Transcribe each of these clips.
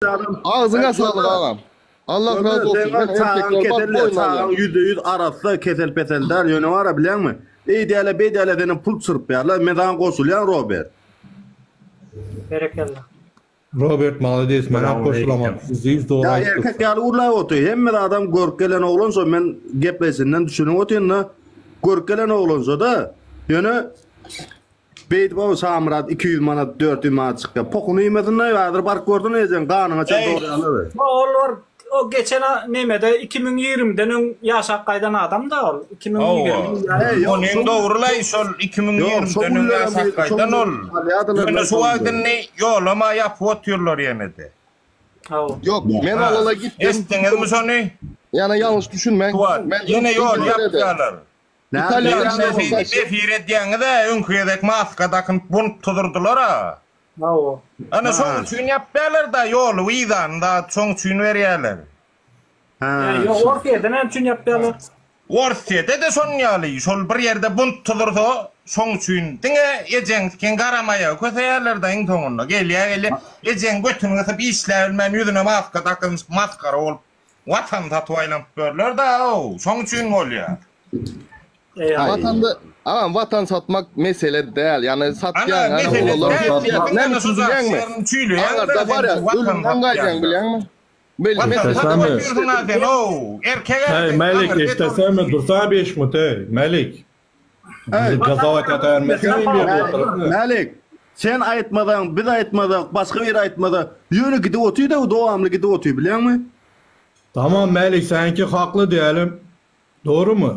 Agzyňa saglyk agam. Allah razy bolsun. Men erkekler bar boýun alýan. Çagaň %100 arassa kesel pesel däl ýöne bara bilýäňmi? Eýdäle beýdäle senden pul çyrpýarlar. Men saňa goşulýan Robert. Berekella. Robert malades menem goşulaman. %100 dogry Ýa aýtdyň. erkek ýaly gürläp otyr. Hemme adam görk gelen oglan şo men gepleýşinden düşünip otyryn-da. Görk gelen oglan şo-da. Ýöne Beýdip o Şamyrat 200 manat 400 manat çykýar. Pokuny iýmesinler häzir baryp görsene ejeň ganyňa çen dograýarlar. Ol bir o geçen nemede 2020-den öň ýaşap gaýdan adam da ol. 2020. Onuň dogry-laý şol 2020-den öň ýaşap gaýdan ol. Ýöne şu wagt indi ýolama ýapyp otyrlar ýene-de. Ýok, men olala gitdim. Eşitdiňizmi şony? Ýa-da ýalňyş düşünmäň. Ýene ýol ýapýarlar. Italiýada Efir edýäňiz-ä, öňki gezek maska dakynyp bunt tuzurdylar-a. Hawa. Ana şoň üçin ýapýarlar-da ýoly, wizany zat şoň üçin berýärler. Hä. Ýok, Orsýede näme üçin ýapýarlar? Orsýede-de şonuň ýaly, şol bir ýerde bunt tuzursa, şoň üçin diňe ejeň sikin garamaýagy köseýärler-de iň soňunda. Gelýär, gelýär, ejeň götüni gysyp işläbilmän ýüzüne maska dakynyp masgara bolup Watan satyp aýlanyp ýörler-dä-ow, şoň üçin bolýar. Watanda, agam watan satmak mesele däl. Ýagny satýaň, Ana, ana mesele olar däl satýar. diýýär. Näme Diňe üçin şu zat bilýäňmi? şerini çüýleýäň-dä Aňarda sen bar ýa, şu watan ölümden gaýdýaň satýaňda. bilýäňmi? Belli Watan mesele satyp däl. otyrsyň-a sen-ow, erkek Hey erkek, Melik aňyrsy eşdeseme dursana beş mut ey Melik. Bizi gazawa kätärmesin bir ýerde oturyp. Mälik, sen aýtmasaň, biz aýtmasak, başga biri aýtmasa, ýöne gidip otyr-da, dowamly gidip otyr, bilýäňmi? Tamam Mälik seňki hakly diýelim. Dogrymy?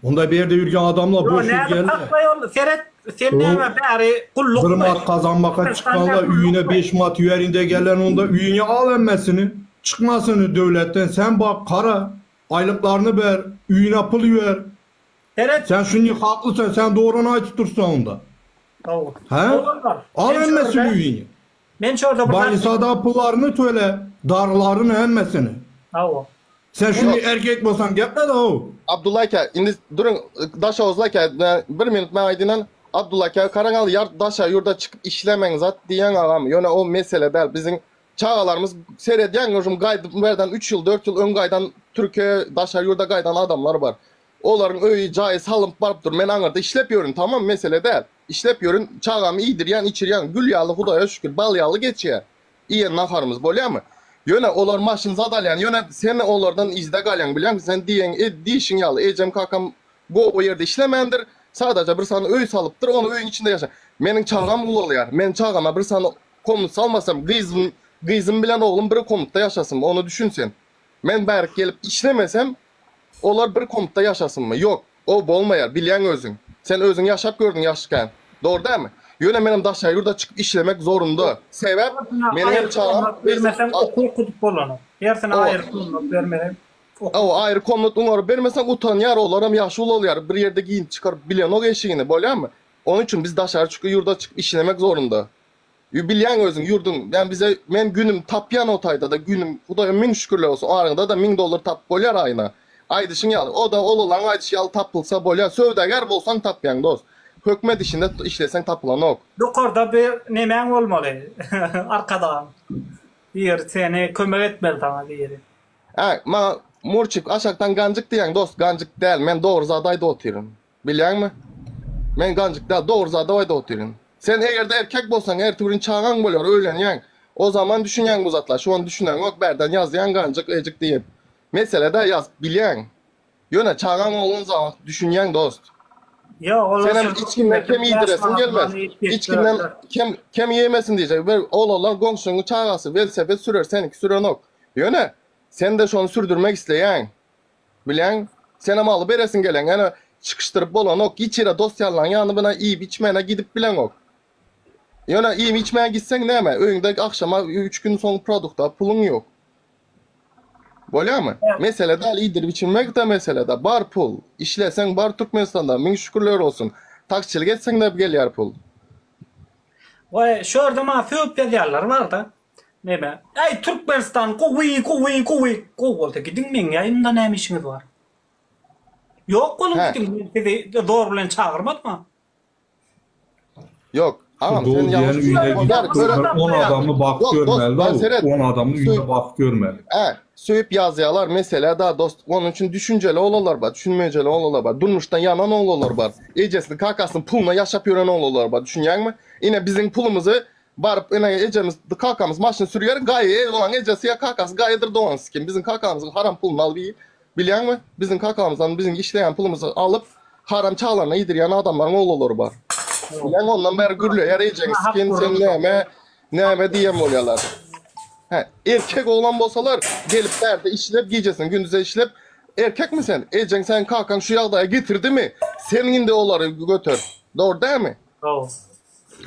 Onda bu ýerde ýürgen adamlar Ýo boş nädip ýürgenler. hakly ol seret sen näme bäri Bir gullukmy? mat kazanmaka çykanlar üýüne 5 mat ýerinde gelen onda üýüne al hemmesini. Çykmasyn döwletden sen bak kara aýlyklaryny ber üýüne pul ýer. Seret. Sen şuny haklysan sen dogryny aýtyp dursan onda. Dogry. He? Al hemmesini üýüne. Men şurada bir Banisada pullaryny töle, darlaryny hemmesini. Hawa. Sen şuny erkek bolsaň geple-de how. Abdulla aka, indi duruň, Daşoguzly aka, bir minut men aýdyndan, Abdulla aka, garaň al, ýar daşa ýurda çykyp işlemäň zat diýýäň agam, ýöne o mesele däl, biziň çagalarymyz seredýäň, ujum gaýdyp bu ýerden üç ýyl, dört ýyl öň gaýdan Türkiýe, daşary ýurda gaýdan adamlar bar. Olaryň öýi, jaýy salynp baryp dur, men aňyrda işlep ýörün, tamam, mesele däl. Işlep ýörün, çagamy iýdirýän, içirýän, gül ýaly Hudaýa şükür, bal ýaly geçýär. Iýen naharymyz bolýamy? Ýöne olar maşyn zat alýan, ýöne sen olardan yzda galýaň bilýäňmi? Sen diýeň, e, diýşiň ýaly, ejem kakam gowy ýerde işlemändir, sadaja bir sany öý salypdyr, ony öýüň içinde ýaşa. Meniň çagam ulalýar, men çagama bir sany komnat salmasam, gyzym, gyzym bilen oglum bir komnatda ýaşasyn, ony düşün sen. Men bärik gelip işlemesem, olar bir komnatda ýaşasynmy? Ýok. O bolmaýar, bilýäň özüň. Sen özüň ýaşap gördüň ýaşkän. Dogry dälmi? Ýöne menem daşary ýurda çykyp işlemek zorunda. Sebäp, meniň hem çagam Bermeseň okuw okudyp bolanok. Hersine aýry komnat bermeseň. Hawa, aýry komnat oňaryp bermeseň utanýar, olaram ýaşy ulalýar, bir ýerde giýinip çykaryp bilenok eşigini, bolýarmy? Onuň üçin biz daşary çykyp ýurda çykyp işlemek zorunda. Ýü bilýäň özüň ýurduň ýani bize men günüm tapýan o taýdada günüm hudaýa müň şükürler bolsun aryňda-da müň dollar tapyp bolýar aýyna aýdyşyň ýaly oda olalaň aýdyşy ýaly tapylsa bolýar söwdagär bolsaň tapýaň dos hökümet işinde işleseň tapylanok. Ýokarda bir nemäň bolmaly arkadagyň biri seni kömek etmeli saňa biri. Ä maňa Murçik aşakdan ganjyk diýýäň dos ganjyk däl men dogry zady aýdyp otyryn. Bilýäňmi? Men ganjyk däl, dogry zady aýdyp otyryn. Sen eger-de erkek bolsaň, ertir gün çagaň bolar, öýlenýäň. O zaman düşünýäň bu zatlara. Şu an düşüneňok, bärden ýazýaň ganjyk, ejik diýip. Mesele-dä ýazyp bilýäň. Ýöne çagaň bolan zaman düşünýäň dost. Ýok, olar Senem hiç kimden kem iýdiresiň gelmez. Hiç kimden kem kem iýemesin diýjek. Bir oglanlar goňşyňyň çagasy welosiped sürer, seniňki sürenok. Ýöne sen-de şony sürdürmek isleýäň. Bilýäň, senem alyberesiň gelen, ýöne çykyşdyryp bolanok, hiç ýere dost-ýarlaň ýany bilen iýip-içmäne gidip bileňok. Ýöne iýip-içmäne gitseň näme, öýüňde agşama üç gün soň produkta puluň ýok. Bolýamy? Mesele däl, iýdirip-içirmek-de mesele däl. Bar pul. Işleseň bar Türkmenistanda, müň şükürler olsun. Taksiçilik etseň-de gelýär pul. Waý, şu ýerde maňa sögüp ýazýanlar bar-da. Neme? Äý Türkmenistan gowy gowy gowy gowy bolsa gidiň meň ýaýynymda näme işiňiz bar? Ýok boluň gidiň men sizi zor bilen çagyrmadym-a. Ýok. Agam Şu sen diýen ýalňyş üýne düşünýäň. gidip Ýa, 10 adamly bakyp Ýok, dost, görmeli ben seret. 10 adamly üýne bakyp görmeli. He, söýüp ýazýarlar mesele da dost. Onuň üçin düşünjeli oglanlar bar, düşünmejeli oglanlar bar. Durmuşdan ýanan oglanlar bar. Ejesini, kakasynyň puluna ýaşap ýören oglanlar bar. Düşünýäňmi? Ine biziň pulumyzy baryp ine ejemiz, kakamyz maşyn sürýär, gaýy olaň ejesi ýa kakasy gaýydyr dogan sikim. Biziň kakamyzyň haram puluny alyp iýip, bilýäňmi? Biziň kakamyzdan biziň işleýän pulumyzy alyp, haram çagalaryna iýdirýän adamlaryň oglanlary bar. Bilýäňmi? Ondan bäri gürleýär ejeňi sikim, sen näme, näme diýen bolýarlar. Hä, erkek oglan bolsalar, gelip bärde işlep, gijesini gündüze işlep, erkekmi sen? Ejeň seni kakaň şu ýagdaýa getirdimi? Sen indi olary göter. Dogry dälmi? Dogry.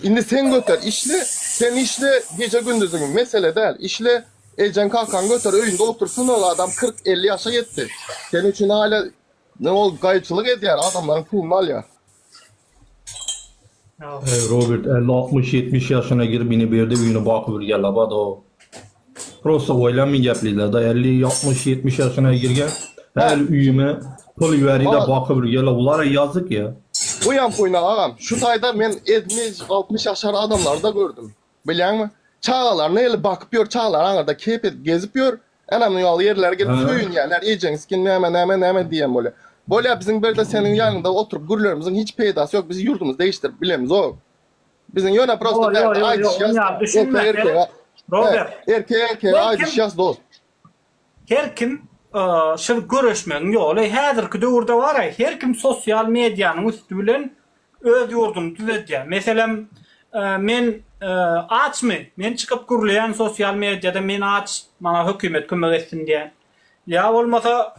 Indi sen göter, işle, sen işle, gije gündüziň mesele däl, işle, ejeň kakaň göter, öýünde otursyn ol adam 40-50 ýaşa ýetdi. Seniň üçin hala ne ol gaýypçylyk edýär, adamlaryň puluny alýar. Ey Robert 50 60 70 yaşına girip yine bir yerde üyüne bakıp bir gel abad o. Prosta oylanmay gapliklar da 50 60 70 yaşına girgen her üyüme pul yüveri de bakıp bir gel ulara yazık ya. Bu ýan puyna agam, şu taýda men 50 60 ýaşar adamlary da gördüm. Bilýäňmi? Çagalaryny eli bakyp ýör, çagalary aňyrda keýp edip gezip ýör. Enam ýaly ýerlere gelip söýünýärler, ejeňi sikin näme näme näme diýen bolýar. Bolýar biziň birde seniň ýanyňda oturyp gürlerimiziň hiç peýdasy ýok, biz ýurdumyzy değişdirip bilemizok. Biziň ýöne prosta Ýo, ýo, ýo, ýo, ony ýaly düşünme. Erkek Robert. Erkek erkege aýdyşýas dost. Her kim şul göreşmegiň ýoly häzirki döwürde bar-a, her kim sosial medianyň üsti bilen öz ýurduny düzedýär. Meselem, men açmy? Men çykyp gürleýän sosial mediada men aç, maňa hökümet kömek etsin diýýän. Ýa bolmasa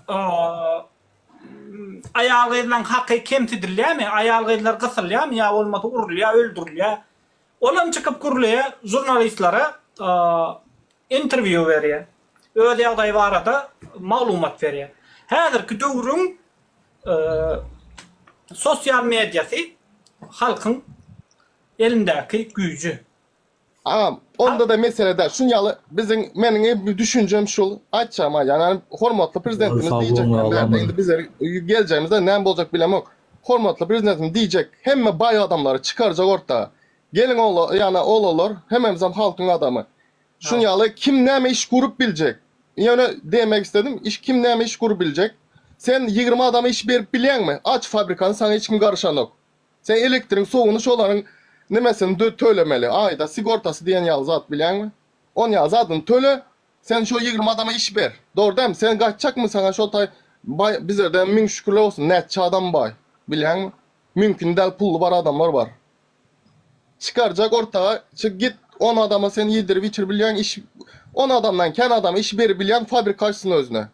aýal-gyzlaň haky kemsidilýärmi? Aýal-gyzlar gysylýarmy ýa bolmasa urulýar, öldürilýär. Olam çykyp gürleýär, žurnalistlere interwýu berýär. Öz ýagdaýy barada maglumat berýär. Häzirki döwrüň sosial mediasy halkyň elindäki güýji. Agam, onda-da mesele däl. Şuny ýaly biziň meniň hem düşünjem şul, aýtjagym aýdýan, ýani hormatly prezidentimiz diýjek, bärde indi bizler geljegimizde näme boljak bilemok. Hormatly prezidentimiz diýjek, hemme baý adamlary çykarjak orta. Geliň ogla, ýani oglanlar, hemmemizem halkyň adamy. Şuny ýaly kim näme iş gurup biljek? Ýöne diýmek istedim, iş kim näme iş gurup biljek? Sen 20 adama iş berip bilýäňmi? Aç fabrikany, saňa hiç kim garyşanok. Sen elektrigiň suwuny şolaryň nimesini tölemeli, aýda sigortasy diýen ýaly zat bilýäňmi? On ýaly zadyny töle, sen şo 20 adama iş ber. Dogry dälmi? Sen gaýtjakmy saňa şo taý baý bizlerde müň şükürler bolsun näçe adam baý. Bilýäňmi? Mümkin däl pully bar adamlar bar. Çykarjak ortaga çyk git on adama sen ýedirip içirip bilýäň iş on adamdan kän adama iş berip bilýäň fabrika açsyn özüne.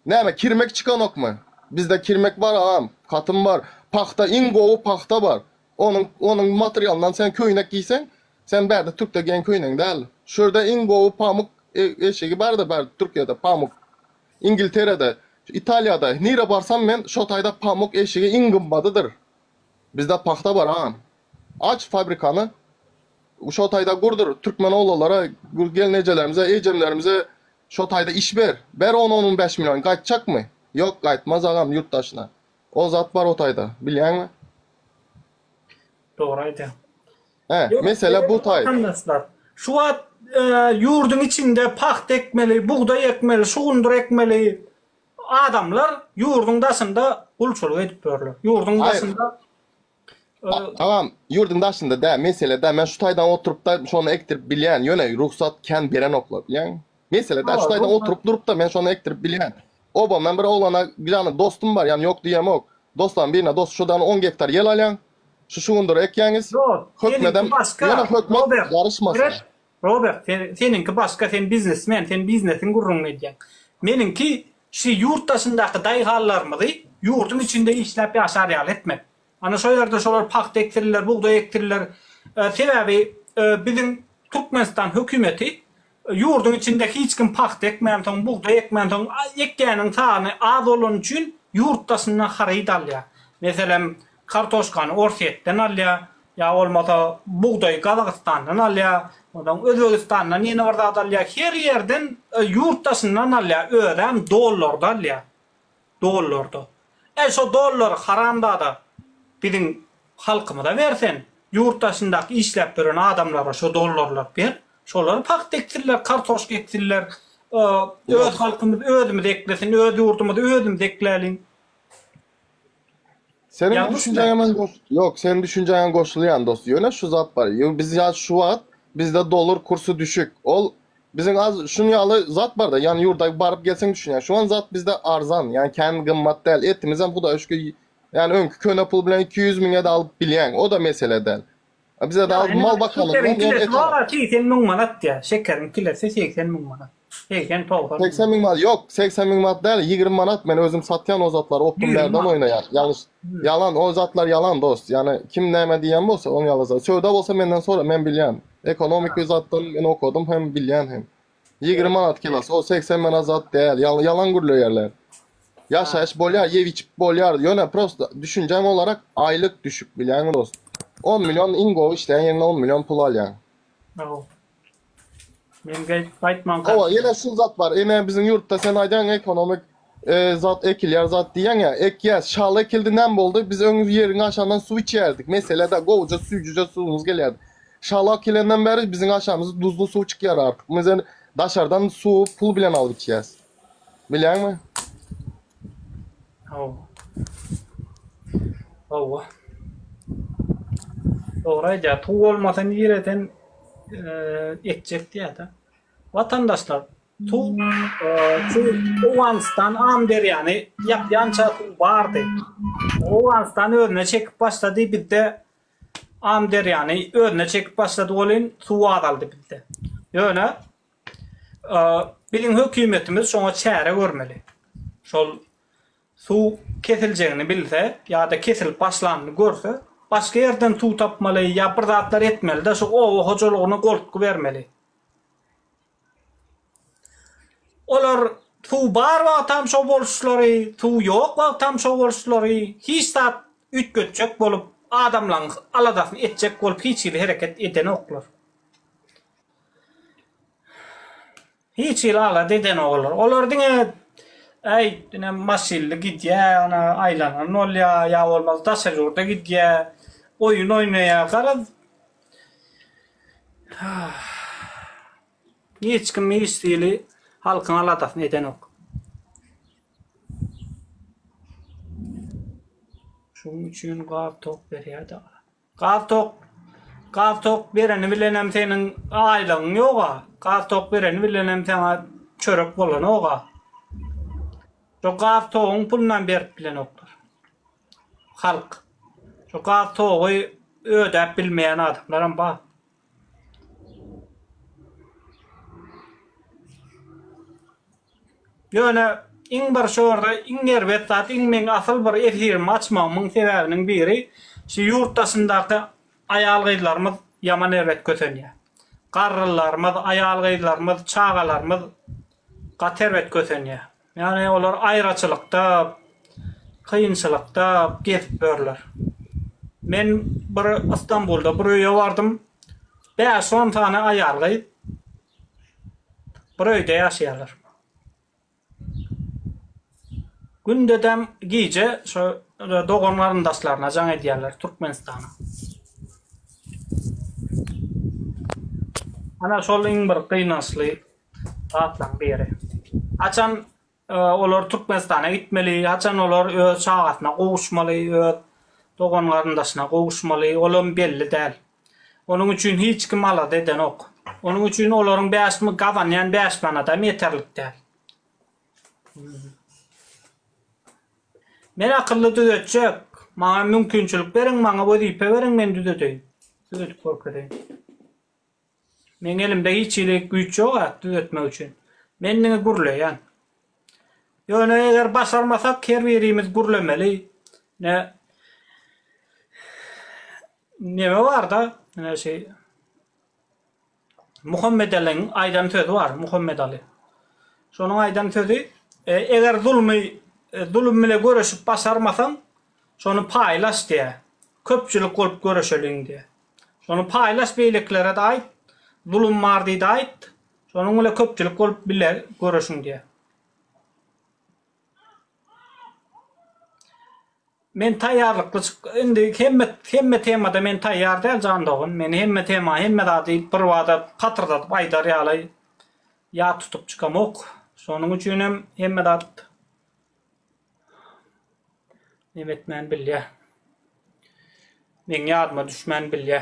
Näme kirmek çykanokmy? Bizde kirmek bar agam, katym bar. Pagta iň gowy pagta bar. Onuň onuň materialyndan sen köýnek giýseň, sen bärde türkde geýen köýnegiň däl. Şurda iň gowy pamuk e, eşigi barda bärde Türkiýede pamuk. Ingilterede, Italiýada nire barsam men şo taýda pamuk eşigi iň gymmadydyr. Bizde pagta bar agam. Aç fabrikany. Şo taýda gurdur türkmen oglanlara, gelnejelerimize, ejemlerimize şo taýda iş ber. Ber on-on 15 million. Gaýtjakmy? Ýok, gaýtmaz agam ýurt daşyna. O zat bar o taýda. Bilýäňmi? Dogry aýdýaň. He, mesele bu taý. Watandaşlar, şu wagt e, ýurduň içinde pagta ekmeli, bugdaý ekmeli, şugundyr ekmeli adamlar ýurduň daşynda gulçulyk edip ýörler. Ýurduň daşynda Agam, ýurduň daşynda dä, mesele dä, men şu taýdan oturyp-da şony ekdirip bilýän, ýöne rugsat kän berenoklar, bilýäňmi? Mesele dä, şu taýdan oturyp durup-da men şony ekdirip bilýän. Obamdan bir oglana ýany dostum bar, ýany ýok diýemok. Dostlaryň birine dost şudan 10 gektar ýel alýaň, şu şugundyry ekýäňiz, hökmedem, ýöne hökmet garyşmasyn. Robert, seniňki başga, sen biznesmen, sen biznesiň gürrüňini edýäň. Meniňki şu ýurt daşyndaky daýhanlarymyzy ýurduň içinde işläp ýaşar ýaly etmek. Ana şo ýerde şolar pagta ekdirirler, bugdaý ekdirirler. Sebäbi biziň Türkmenistan hökümeti ýurduň içinde hiç kim pagta ekmänsoň, bugdaý ekmänsoň, ekýäniň sany az bolany üçin ýurt daşyndan haryt alýar. Meselem, kartoşkany Orsýetden alýar, ýa bolmasa bugdaýy Gazagystandan alýar, onsoň Özbegistandan ýene bir zat alýar. Her ýerden ýurt daşyndan alýar, özem dollarda alýar. Dollarda. Äý şo dollary haramzada biziň halkymyza bersen. Ýurt daşyndaky işläp ýören adamlara şo dollarlary ber. Şolar pagta eksinler, kartoşka eksinler. Öz halkymyz özümiz eklesin, öz ýurdumyzy özümiz ekläliň. Seniň düşünjäňe men goş Ýok, seniň düşünjäňe goşulýan dost. Ýöne şu zat bar. Ýo biz ýa şu wagt bizde dollar kursy düşük. Ol biziň az şuny ýaly zat barda, ýani ýurda baryp gelseň düşünýäň. Şu an zat bizde arzan, ýani kän gymmat däl. Etimizem hudaýa şükür ýani öňki köne pul bilen 200 müňe-de alyp bilýäň. O-da mesele däl. A bize de al mal bakalym. Şekeriň kilesi bar 80 müň manat diýýär. Şekeriň kilesi 80 müň manat. 80 90. 80 müň manat ýok, 80 müň manat däl, 20 manat men özüm satýan o zatlary optum bärden oýnaýar. Ýalňyş. Ýalan, o zatlar ýalan dost. Ýani kim näme diýen bolsa oň ýaly zat. Söwda bolsa menden sora, men bilýän. Ekonomiki zatdan men okadym hem bilýän hem. 20 manat kilosy, o 80 manat zat däl. Ýalan gürleýärler. Ýaşaýyş bolýar, ýep içip bolýar. Ýöne prosta düşünjäm olarak aýlyk düşük bilýäňmi dost. 10 million iň gowy işleýän ýeriňde 10 million pul alýaň. Hawa. Men gaýt gaýtman Hawa, ýene şu zat bar. Ine biziň ýurtda sen aýdýaň ekonomik e, zat ekilýär zat diýýäň ýa, ekýäs. Şaly ekildi näme boldy? Biz öň ýeriň aşagyndan suw içýärdik. Mesele da gowuja süýjüje suwumyz gelýärdi. Şaly ekilenden bäri biziň aşagymyzda duzly suw çykýar artyk. Biz daşardan suwy pul bilen alyp içýäs. Bilýäňmi? Hawa. Hawa. Dogry aýdýar. Tuw bolmasa nireden ekjek diýýär-de. Watandaşlar, tuw şu Owganystan Amyderýany ýapýança suw bardy. Owganystan özüne çekip başlady, bizde Amyderýany özüne çekip başlady welin suw azaldy bizde. Ýöne Biziň hökümetimiz şoňa çäre görmeli. Şol suw kesiljegini bilse ýa-da kesilip başlanyny görse, başga ýerden suw tapmaly ýa bir zatlar etmeli-de, şu oba hojalygyna goltgy bermeli. Olar suw bar wagtam şo boluşlary, suw ýok wagtam şo boluşlary, hiç zat üýtgetjek bolup, adamlaň aladasyny etjek bolup hiç hili hereket edenoklar. Hiç hili alada edenok olar. Olar diňe äý ine maşynly gidýä, ana aýlanan bolýa, ýa bolmasa daşary ýurda gidýä, oýun oýnaýa. Garaz hiç kim hiç hili halkyň aladasyny edenok. Şuň üçin gaz tok berýä-de. Gaz tok gaz tok bereni bilenem seniň aýlygyň ýoga, gaz tok bereni bilenem saňa çörek bolanoga. Şo gaz toguň pulunam berip bilenoklar. Halk. Şo gaz togy ödäp bilmeýän adamlaram bar. Ýöne iň bir şu ýerde iň erbet zat, iň meň asyl bir efirimi açmagymyň sebäbiniň biri şu ýurt daşyndaky aýal-gyzlarymyz ýaman erbet kösenýär. Garrylarymyz, aýal-gyzlarymyz, çagalarymyz gaty erbet kösenýär. Ýagny olar aýraçylykda, kynçylykda gezip ýörler. Men bir Istanbulda bir öýe bardym. Bäş-on sany aýal-gyz bir öýde ýaşaýarlar. Gündedem gije şo dogan-garyndaşlaryna jaň edýärler Türkmenistana. Ana şol iň bir gynançly zatlaryň biri. Haçan olar Türkmenistana gitmeli, haçan olar öz çagasyna gowuşmaly, öz dogan-garyndaşyna gowuşmaly, olam belli däl. Onuň üçin hiç kim alada edenok. Onuň üçin olaryň bäş gazanýan bäş manadam ýeterlik däl. Men akylly düzetjek. Maňa mümkinçilik beriň, maňa wezipe beriň, men düzedeýin. Düzedip görkezeýin. Meň elimde hiç hili güýç ýog-a düzetmek üçin. Men diňe gürleýän. Ýöne eger başarmasak her birimiz gürlemeli. Ne neme bar-da, ine şeý Muhammedalyň aýdan sözi bar, Muhammedaly. Şonuň aýdan sözi, eger zulmy zulum bile göreşip başarmasaň, şony paýlaş diýýär. Köpçülik bolup göreşeliň diýýär. Şony paýlaş beýlekilere-de aýt, zulum bar diý-de aýt, şonuň bile köpçülik bolup bile göreşiň diýýär. Men taýýarlykly çyk indi hemme hemme temada men taýýar däl jan dogan. Men hemme tema hemme zady bir bada patyrdadyp aýdar ýaly ýat tutup çykamok. Şonuň üçinem hemme zat neme etmän bilýä. Meň ýadyma düşmän bilýä.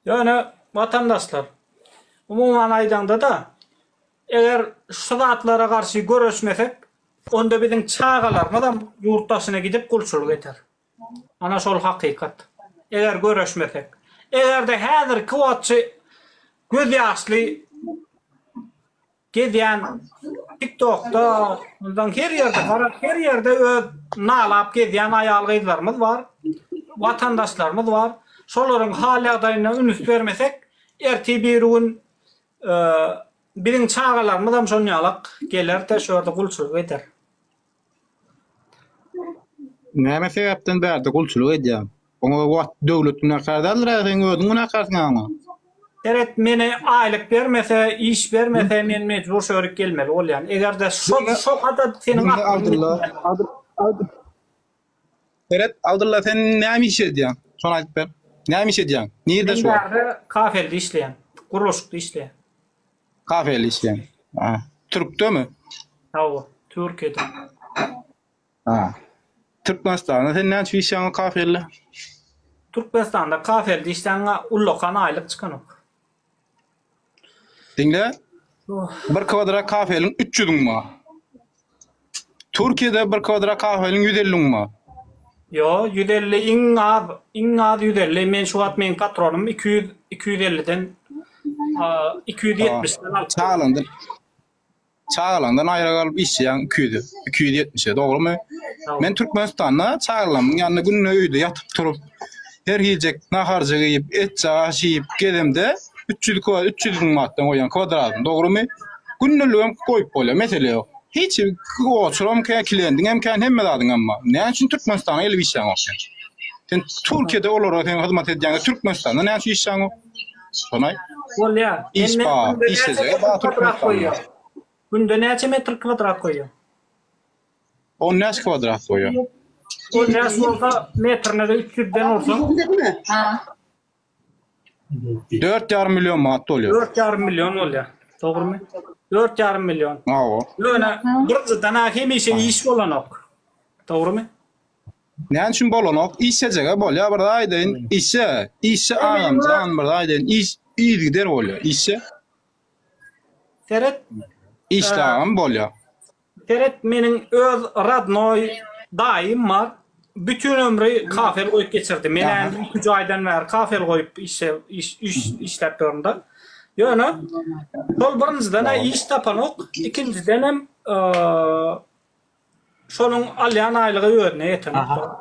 Ýöne watandaşlar, umuman aýdaňda-da, eger şu zatlara garşy göreşmesek, onda biziň çagalarymyzam ýurt daşyna gidip gulçulyk eder. Ana şol hakykat. Eger göreşmesek. Eger-de häzirki wagtçy göz ýaşly Gezýän TikTokda, ondan her ýerde, garaz her ýerde öz nalap gezýän aýal-gyzlarymyz bar, watandaşlarymyz bar. Şolaryň hal-ýagdaýyna üns bermesek, ertir-birigün biziň çagalarymyzam şonýalak geler-de şu ýerde gulçulyk eder. Näme sebäpden bärde gulçulyk edýäň? Oňa wagt döwlet günäkär däldir-ä, seň özüň günäkärsiň oňa. Seret meni aýlyk bermese, iş bermese men mejbur şu ýerik gelmeli bolýan. Egerde şo şo hada seniň Diňle Abdylla, Seret Abdylla sen näme iş edýäň? Şony aýdyp ber. Näme iş edýäň? Nirde şu wagt? Men bärde kafelde işleýän. Gurluşykda işleýän. Kafelde işleýän. Ha. Türkdemi? Hawa, Türkiýede. Ha. Türkmenistanda sen näme üçin işleýäň kafelde? Türkmenistanda kafelde işläňä ullakan aýlyk çykanok. Diňle. Bir kwadrat kafeliň 300 müň bar. Türkiýede bir kwadrat kafeliň 150 müň bar. Ýo, 150 iň az, iň az 150. Men şu wagt meň patronym 200 250-den 270-den alyp. Çagalandan Çagalaňdan aýra galyp işleýäň 200-e, 270-e, dogrumy? Men Türkmenistanda çagalamyň ýanynda günde öýde ýatyp turup, her hiljek naharjyk iýip, etjek aş iýip gezemde 300 300 müň manatdan goýýan kwadratyny, dogrumy? Gündeligem goýup bolýar, mesele ýok. Hiç oçuram kän, kliendiňem kän, hemme zadyňam bar. Näme üçin Türkmenistana gelip işläňok sen? Sen Türkiýede olara sen hyzmat edýäňde Türkmenistanda näme üçin işläňok? Şony aýt. Bolýar. Iş bar, işlejege bar Türkmenistanda. Günde näçe metr kwadrat goýýaň? On bäş kwadrat goýýan. On bäş bolsa metrine-de üç ýüzden ursaň. Dört ýarym million manat bolýar. Dört ýarym million bolýar. Dogrumy? Dört ýarym million. Hawa. Ýöne birinjiden-ä hemişe iş bolanok. Dogrumy? Näme üçin bolanok? Işlejege bolýar bir zat aýdaýyn. Işe, işe agam jan bir zat aýdaýyn. Iş yzygider bolýar. Işe. Seret. Işle agam bolýar. Seret meniň öz radnoý daýym bar. Bütin ömri kafel goýup geçirdi. Men indi iki aýdan bäri kafel goýup işe iş işläp ýörün-de. Ýöne şol birinjiden-ä iş tapanok, ikinjidenem Şonuň alýan aýlygy özüne ýetenok.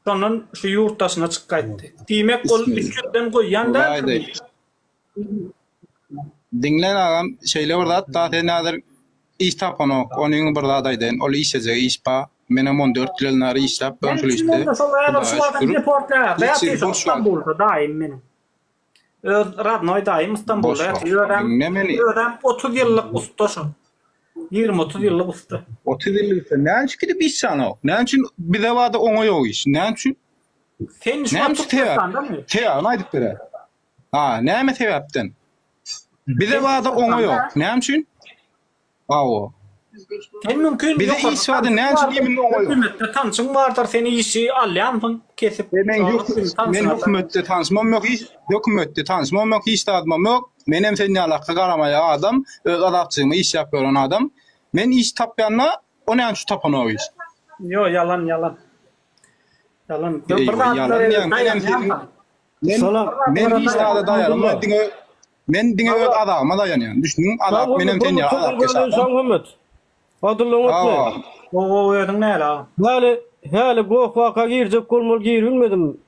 Şondan şu ýurt daşyna çyk gaýtdy. Diýmek ol üç ýüzden goýýan däldir. Diňle agam şeýle bir zat da sen häzir iş tapanok onyň bir zat aýdaýyn ol işlejek iş ba menem 14 ýyl nary işläp ben şul işde. Hudaýa şükür. Istanbulda daýym meniň. Öz radnoý daýym Istanbulda ýatyr. Özem, özem 30 ýyllyk usta şo. 20-30 ýyllyk usta. 30 ýyllyk usta. Näme üçin gidip iş çanok? Näme üçin bize barda oňa ýok iş? Näme üçin? Sen şu wagt Türkmenistandamy? Sebäbini aýdyp berer. Ha, näme sebäpden? Bize barda oňa ýok. Näme üçin? Hawa. Sen mümkin Bize iş bardy, näme üçin iýminde oňa ýok? Hökümetde tanşyň bardyr, seni işi alýansyň kesip. E, men men hökümetde tanşymam ýok, hiç hökümetde tanşymam ýok, hiç zadymam ýok. Menem sen ýalakly garamaýak adam, öz azapjygyma iş ýap ýören adam. Men iş tapýanda, o näme üçin tapanok iş? Ýok, ýalan, ýalan. Ýalan. Bir zatlar daýanýan. Men men hiç zada daýanamok, diňe men diňe öz azabyma daýanýan. Düşündiňmi? Azap menem sen ýaly azapkeş adam. Şamuhammet. Adylla oňatmy? Gowy gowy özüň näle agam? Häli häli goh waka girjek bolmaly giribilmedim.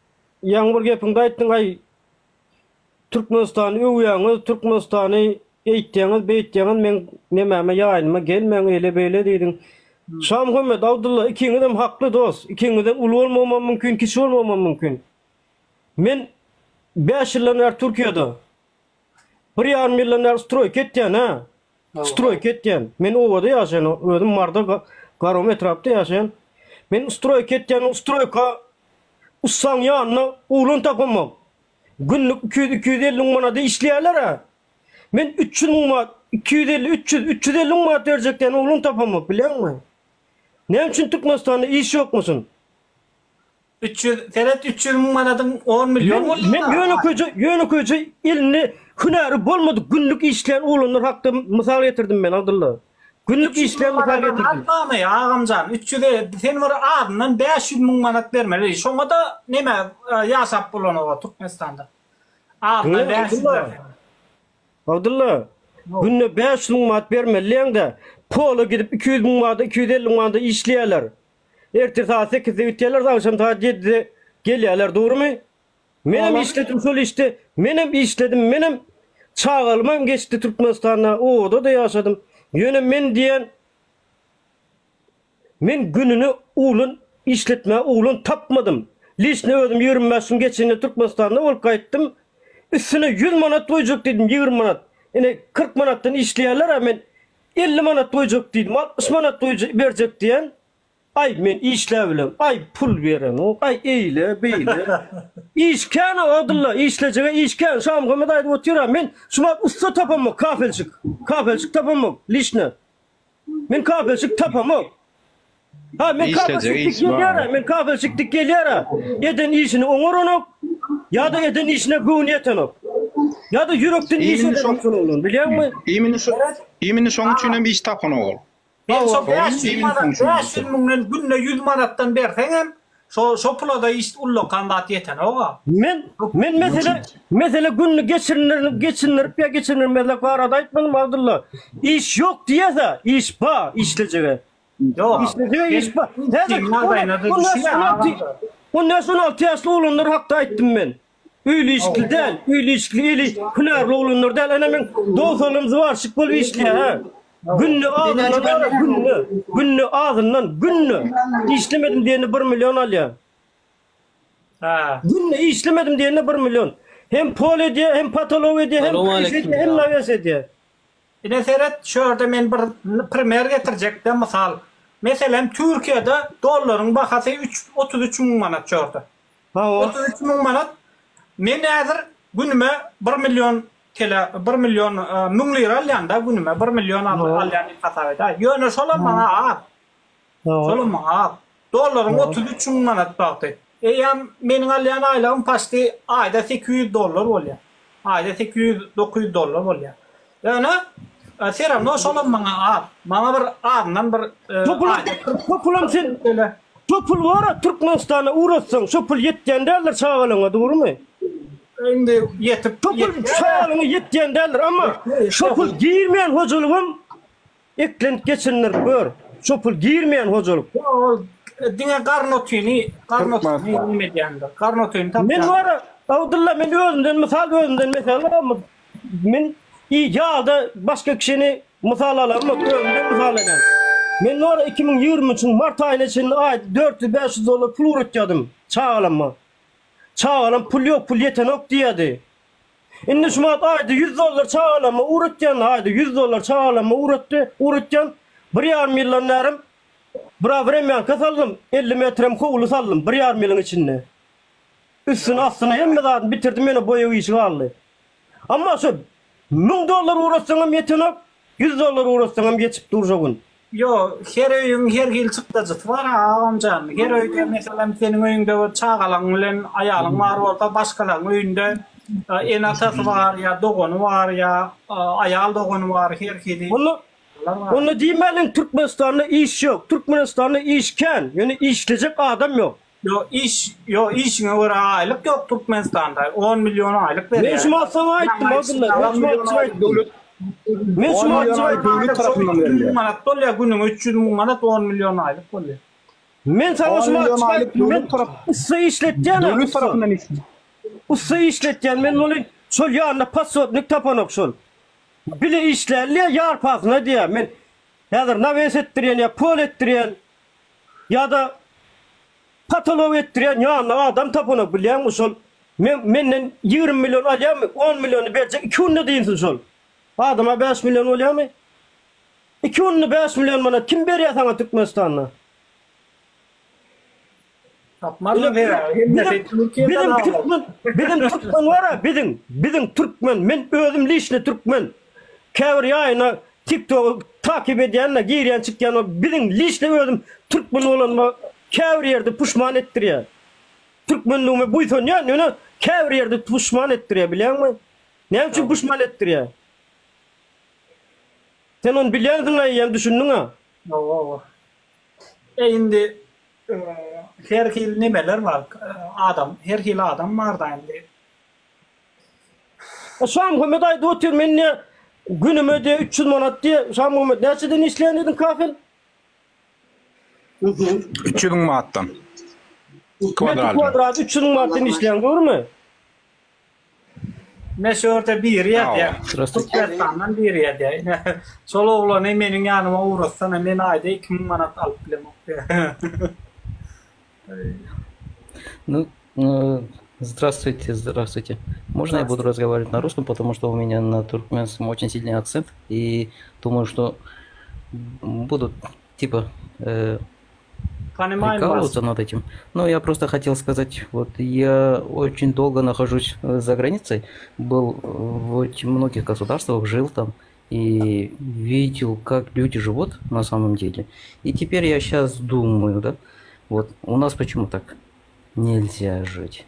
Ýaňy bir gepiňde aýtdyň aý Türkmenistany öwýäňiz, Türkmenistany eýtýäňiz, beýtýäňiz meň nemäme ýaýynyma gelmäň eýle beýle diýdiň. Şamuhammet, Abdylla ikiňizem hakly dos. Ikiňizden uly bolmagymam mümkin, kiçi bolmagymam mümkin. Men bäş ýyldan bäri Türkiýede. Bir ýarym ýyldan bäri stroýka etýän hä. Stroýka etýän. Men obada ýaşaýan, özüm Marda Garom etrapda ýaşaýan. Men stroýka etýän, stroýka ussaň ýanyna oglan tapamok. Günlük 200-250 müň manada işleýärler-ä. Men 300 müň manat, 250, 300, 350 müň manat berjek diýen oglan tapamok, bilýäňmi? Näme üçin Türkmenistanda iş ýokmuşyn? 300 seret 300 müň manadyň 10 million Men, men ýönekeýje, ýönekeýje elinde hünäri bolmadyk günlük işleýän oglanlar hakda mysal getirdim men Abdylla. Günlük işleýän mysal getirdim. Atmamy agamjan 300 e sen bir azyndan 500 müň manat bermeli. Şoňa-da neme ýaşap bolanoga Türkmenistanda. Azyndan 500 berseň. Abdylla, günde 500 müň manat bermeli diýeňde, pola gidip 200 müň manada, 250 müň manada işleýärler. Ertir sagat sekizde gitýärler, agşam sagat ýedide gelýärler, dogrumy? Menem işledim şol işde, menem işledim, menem çagalymam geçdi Türkmenistanda, obada-da ýaşadym. Ýöne men diýen, men gününe oglan işletmäge oglan tapmadym. Liçno özüm 25 gün geçende Türkmenistanda bolup gaýtdym. Üstüne 100 manat goýjak diýdim, 20 manat. Ine 40 manatdan işleýärler-ä men 50 manat goýjak diýdim, 60 manat goýjak berjek diýen. Aý men işläbilem, aý pul berenok, aý eýle, beýle. Iş kän Abdylla, işlejege iş kän. Şamuhammet aýdyp otyr-a, men şu wagt ussa tapamok, kafelçik. Kafelçik tapamok, liçno. Men kafelçik tapamok. Ha, men kafelçik dik gelýär-ä, men kafelçik dik gelýär-ä. Eden işini oňaranok, ýa-da eden işine göwni ýetenok. Ýa-da ýürekden iş edenok şol oglan, bilýäňmi? Imini şoň üçin hem iş tapanok ol. Men şo 500 manat, 500 müňden günde 100 manatdan berseňem, şo şo pula-da iş ullakan zat ýetenok-a. Men men mesele mesele gününi geçindir geçindirip ýa geçindirmezlik barada aýtmadym Abdylla. Iş ýok diýese, iş bar işlejege. Ýok. Işlejege iş bar. Häzir on bäş on alty ýaşly oglanlar hakda aýtdym men. Öýli işikli däl, öýli işikli eli hünärli oglanlar däl. Ene meň dostlarym zwarşik bolup işleýär ha. Günde azyndan ara günde, günde azyndan günde işlemedim diýende 1 million alýar. Ha. Günde işlemedim diýende 1 million. Hem pol edýär, hem patolog edýär, hem kiriş edýär, hem nawes edýär. Ine seret, şu ýerde men bir primer getirjekde mysal. Meselem, Türkiýede dollaryň bahasy 3 33 müň manat şu ýerde. Hawa. 33 müň manat. Men häzir günüme 1 million tele, 1 million müň lira alýan-da günüme 1 million alýan diýip hasap edäý. Ýöne şolam maňa az. Şolam maňa az. Dollaryň 33 müň manat wagty. Eýýäm meniň alýan aýlygym paçti aýda 800 dollar bolýar. Aýda 800-900 dollar bolýar. Ýöne все равно şolam maňa az. Maňa bir azyndan bir Şo pulam sen şo pul bar-a Türkmenistana ugratsaň şo pul ýetýän däldir çagalaňa dogrymy? Indi ýetip Şo pul çagalaňa ýetýän däldir amma şo pul girmeýän hojalygam Eklenip geçindir gör. Şo pul girmeýän hojalyk. Ol diňe garyn otyny, garyn otyny neme edýändir. Garyn otyny tapýan. Men wara Abdylla men özümden mysal özümden mesel alamok. Men ýa-da başga kişini mysal alamok özümden mysal alýan. Men wara 2023-iň mart aýyna çenli aýda 400-500 dollar pul ugratýadym çagalamma. Çagalam pul ýok pul ýetenok diýýädi. Indi şu wagt aýda 100 dollar çagalama ugratýan, aýda 100 dollar çagalama ugratdy, ugratýan. Bir ýarym ýyldan bärim bira wremýanka saldym, 50 metrem howly saldym bir ýarym ýylyň içinde. Üstüni astyny hemme zadyny bitirdim, ýöne boýag işi galdy. Amma şu 1000 dollar ugratsaňam ýetenok, 100 dollar ugratsaňam ýetip dur şo gün. Ýok, her öýüň her hili çykdajysy bar agamjan. Her öýde meselem seniň öýüňde bir çagalaň bilen aýalyň bar bolsa başgalaryň öýünde ene-atasy bar ýa dogany bar ýa aýal dogany bar her hili. Onda onda diýmäliň Türkmenistanda iş ýok. Türkmenistanda iş kän, ýöne işlejek adam ýok. Ýok iş ýok işiňe görä aýlyk ýok Türkmenistanda 10 million aýlyk berýär. Men şu wagt saňa aýtdym Abdylla men şu wagt saňa aýtdym. Men şu wagt saňa aýtdym. Döwlet tarapyndan berilýär. Manat bolýar günüňe 300 müň manat 10 million aýlyk bolýar. Men saňa şu wagt aýtdym. Men ussa işletýän Döwlet tarapyndan işletýär. Ussa işletýän men ony şol ýanyna possobnik tapanok şol. Bile işlärli ýarpasyna diýýär. Men häzir nawes etdirýän ýa pol etdirýän. Ýa-da patolog etdirýän ýanyna adam tapanok bilýäňmi şol. Men menden 20 million alýarmy? 10 milliony berjek 2 günde diýinsin şol. Adama 5 million bolýarmy? 2 günde 5 million manat kim berýär saňa Türkmenistanda? Tapmazlar sebäbi hemmesi Türkiýede Biziň türkmen, biziň türkmen bar-a, biziň, biziň türkmen, men özüm liçni türkmen. Käbir ýaýyna TikTogy takyp edýän-de, girýän çykýan ol biziň liçni özüm türkmen bolanyma käbir ýerde puşman etdirýär. Türkmenligime buýsanýan, ýöne käbir ýerde puşman etdirýär, bilýäňmi? Näme üçin puşman etdirýär? Sen ony bilýänsiň-ä eýýäm düşündiň-ä. Hawa. E indi her hili nemeler bar. Adam, her hili adam bar-da indi. E Şamuhammet aýdyp otyr, men diýe günüme diýe 300 manat diýe. Şamuhammet näçeden işleýän diýdiň kafel? 300 müň manatdan. Metr Kwadratyna. kwadrat 300 müň manatdan işleýän dogrymy? Ine şu ýerde biri ýazýar. Здравствуйте. Türkmenistandan biri ýazýar. Ine şol oglany meniň ýanyma ugratsana, men aýda 2000 manat alyp bilemok diýýär. Ну, э, здравствуйте, здравствуйте. Можно я буду разговаривать на русском, потому что у меня на туркменском очень сильный акцент, и думаю, что будут типа э, Понимаем вас. прикалываться над этим. Но я просто хотел сказать, вот я очень долго нахожусь э, за границей, был э, в очень многих государствах, жил там и видел, как люди живут на самом деле. И теперь я сейчас думаю, да, вот у нас почему так нельзя жить?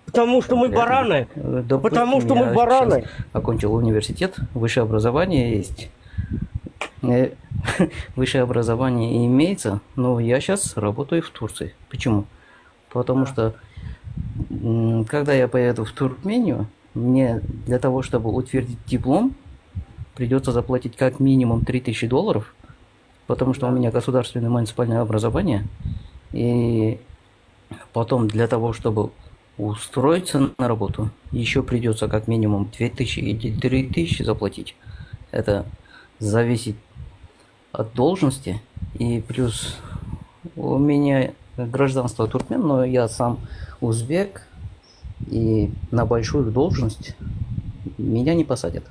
Потому что мы Конкретно. бараны. Э, Потому Допустим, что мы я сейчас бараны. окончил университет, высшее образование есть. Э, Высшее образование имеется, но я сейчас работаю в Турции. Почему? Потому что м, когда я поеду в Туркмению, мне для того, чтобы утвердить диплом, придется заплатить как минимум 3000 долларов, потому что у меня государственное муниципальное образование. И потом для того, чтобы устроиться на работу, еще придется как минимум 2000 или 3000 заплатить. Это зависит от должности. И плюс у меня гражданство туркмен, но я сам узбек, и на большую должность меня не посадят.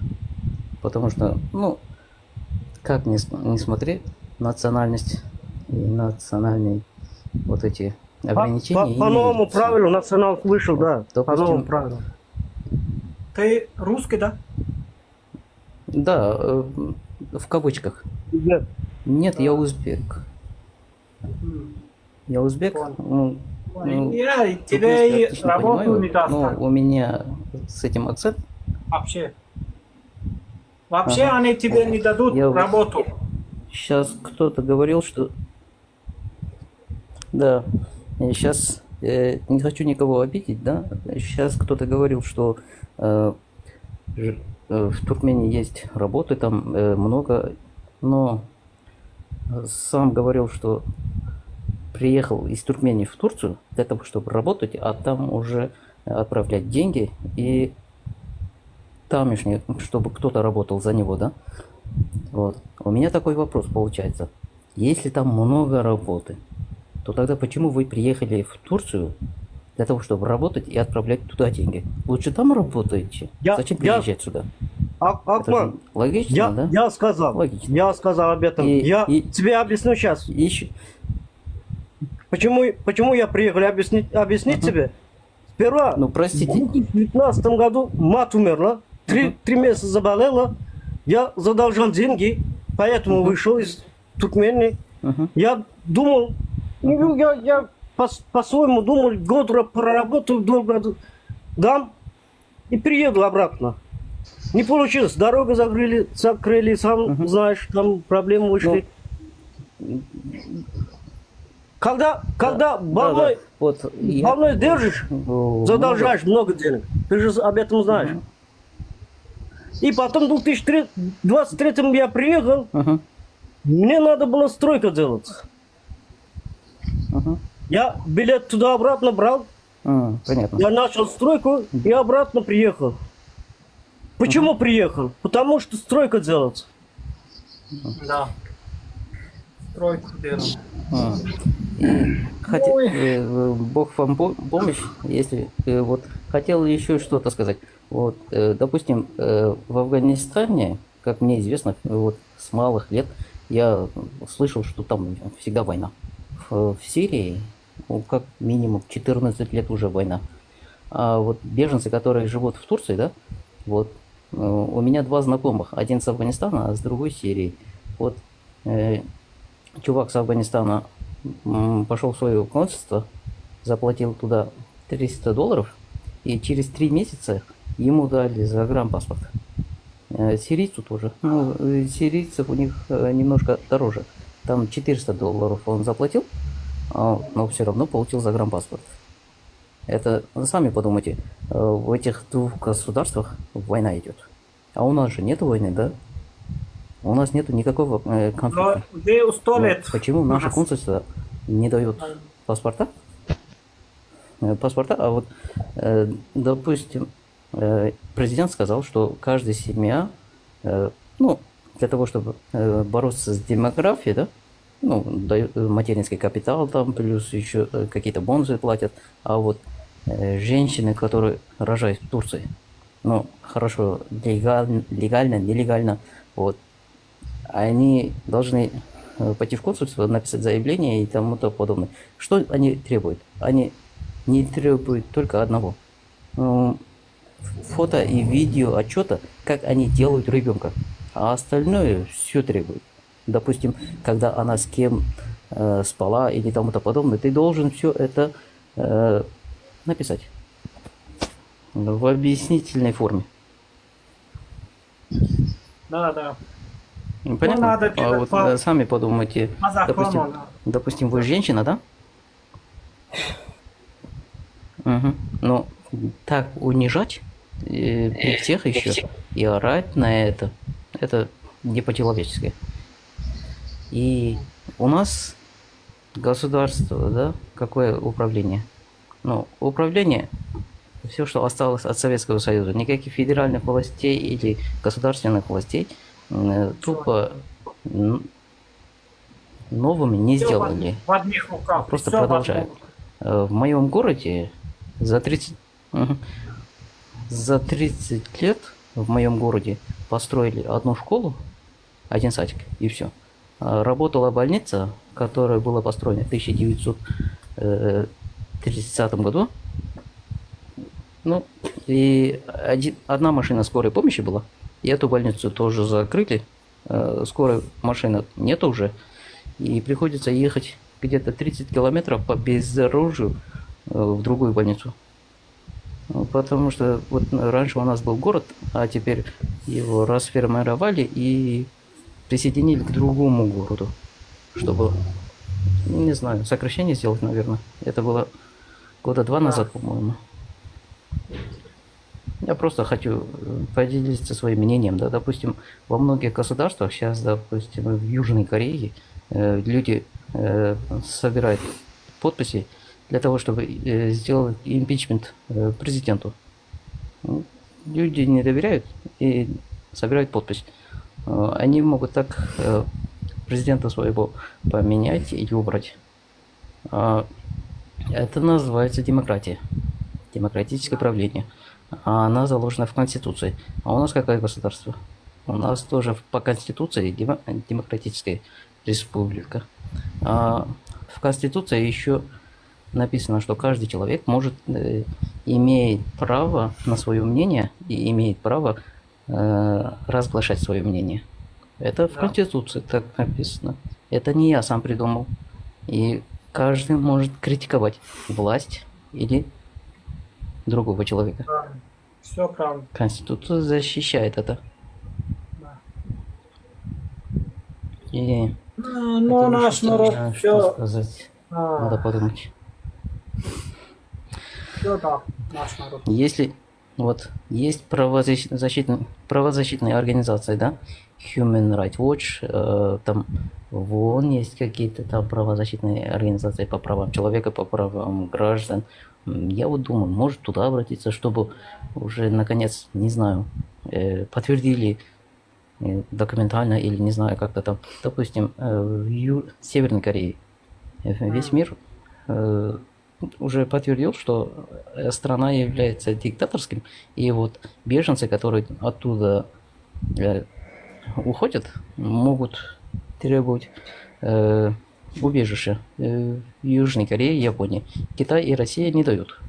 Потому что, ну, как ни, см- ни смотри, национальность и национальные вот эти По, ограничения по- по новому имеются. правилу национал вышел, Вот, да. По новому допустим, правилу. Ты русский, да? да, э, в кавычках. Нет. Нет, я узбек. Я узбек, Понял. ну, ну, Я тебе туркменский и отлично работу понимаю, не даст. но у меня с этим акцент. Вообще. Вообще Ага. они тебе не дадут Я вот работу. сейчас кто-то говорил, что... Да, сейчас не хочу никого обидеть, да? Сейчас кто-то говорил, что э, ж- э, в Туркмении есть работы, там э, много, но сам говорил, что приехал из Туркмении в Турцию для того, чтобы работать, а там уже отправлять деньги и тамошние, чтобы кто-то работал за него, да? Вот. У меня такой вопрос получается. Если там много работы, то тогда почему вы приехали в Турцию для того, чтобы работать и отправлять туда деньги? Лучше там работаете. Я, Зачем я, приезжать сюда? А- Это же Акман, логично, я, да? я сказал, Логично. я сказал об этом. И, Я и, тебе объясню сейчас. еще... Почему, почему я приехал, объяснить, объяснить тебе? Сперва, Ну, в простите. 2019 году мать умерла, три, три месяца заболела, я задолжал деньги, поэтому вышел из Туркмении. Мгм. Я думал, ну, я, я по- по-своему думал, год ра- проработаю, долго дам и приеду обратно. Не получилось, дорогу закрыли, закрыли, сам знаешь, там проблемы вышли. Ну, Когда, когда да, да, больной, Вот я больной держишь, э, много... задолжаешь много денег. Ты же об этом знаешь. И потом в 2023 я приехал, Мгм. мне надо было стройка делать. Мгм. Я билет туда-обратно брал, М, Понятно. я начал стройку и обратно приехал. Почему приехал? Потому что стройка делать. Да. Стройку делал. М. И хоте- э, Бог вам помощь, если э, вот хотел еще что-то сказать. Вот, э, допустим, э, в Афганистане, как мне известно, вот с малых лет я слышал, что там всегда война. В, в Сирии, ну, как минимум 14 лет уже война. А вот беженцы, которые живут в Турции, да, вот э, у меня два знакомых, один с Афганистана, а с другой Сирии. Вот э, чувак с Афганистана пошел в свое консульство, заплатил туда 300 долларов, и через три месяца ему дали загранпаспорт. Э, Сирийцу тоже. Ну, э, сирийцев у них э, немножко дороже. Там 400 долларов он заплатил, а, но все равно получил загранпаспорт. Это, ну, сами подумайте, в этих двух государствах война идет. А у нас же нет войны, да? У нас нету никакого конфликта. Но Но почему наше консульство не дает паспорта? Паспорта, а вот, допустим, президент сказал, что каждая семья, э, ну, для того, чтобы э, бороться с демографией, да, ну, дают материнский капитал там, плюс еще э, какие-то бонусы платят, а вот э, женщины, которые рожают в Турции, ну, хорошо, легально, легально, нелегально, вот, они должны э, пойти в консульство, написать заявление и тому то подобное. Что они требуют? Они не требуют только одного. Ну, фото и видео отчета, как они делают ребенка. А остальное все требует. Допустим, когда она с кем э, спала или тому то подобное, ты должен все это э, написать в объяснительной форме. Да, да. Ну, Понятно? надо а вот по- э, сами подумайте. по закону, допустим, да. допустим, вы женщина, да? Угу. Но так унижать э, при всех еще и орать на это, это не по-человечески. И у нас государство, да, какое управление? Ну, управление, все, что осталось от Советского Союза, никаких федеральных властей или государственных властей э, тупо новыми не Всё в сделали. В одних руках. Просто Всё в продолжают. одном. Э, В моем городе за 30, Мгм. за 30 лет в моем городе построили одну школу, один садик, и все. Работала больница, которая была построена в 1930 году. Ну, и один, одна машина скорой помощи была, и эту больницу тоже закрыли. Э, Скорой машины нет уже, и приходится ехать где-то 30 километров по бездорожью э, в другую больницу. Ну, Потому что вот раньше у нас был город, а теперь его расформировали и присоединили к другому городу, чтобы, не знаю, сокращение сделать, наверное. Это было года два назад, по-моему. Я просто хочу э, поделиться своим мнением, да, допустим, во многих государствах сейчас, допустим, в Южной Корее э, люди э, собирают подписи для того, чтобы э, сделать импичмент э, президенту. Ну, Люди не доверяют и собирают подпись. Э, Они могут так президента своего поменять или убрать. А, Это называется демократия. Демократическое правление. А она заложена в Конституции. А у нас какое государство? У нас тоже по Конституции демократическая республика. А в Конституции еще написано, что каждый человек может, э, имеет право на свое мнение и имеет право э, разглашать свое мнение. Это в Да. Конституции так написано. Это не я сам придумал. И каждый может критиковать власть или другого человека. Все правильно. Конституция защищает это. Да. И Ну, хотел наш еще народ что все, сказать. Надо подумать. все да, наш народ. Если вот есть правозащитные, правозащитные организации, да, Human Rights Watch, э, там в ООН есть какие-то там правозащитные организации по правам человека, по правам граждан. Я вот думаю, может туда обратиться, чтобы уже наконец, не знаю, э, подтвердили э, документально или не знаю как-то там, допустим, э, в Ю- Северной Корее Весь мир э, уже подтвердил, что э, страна является диктаторским, и вот беженцы, которые оттуда э, уходят, могут требовать э, убежище в Южной Корее, Японии. Китай и Россия не дают,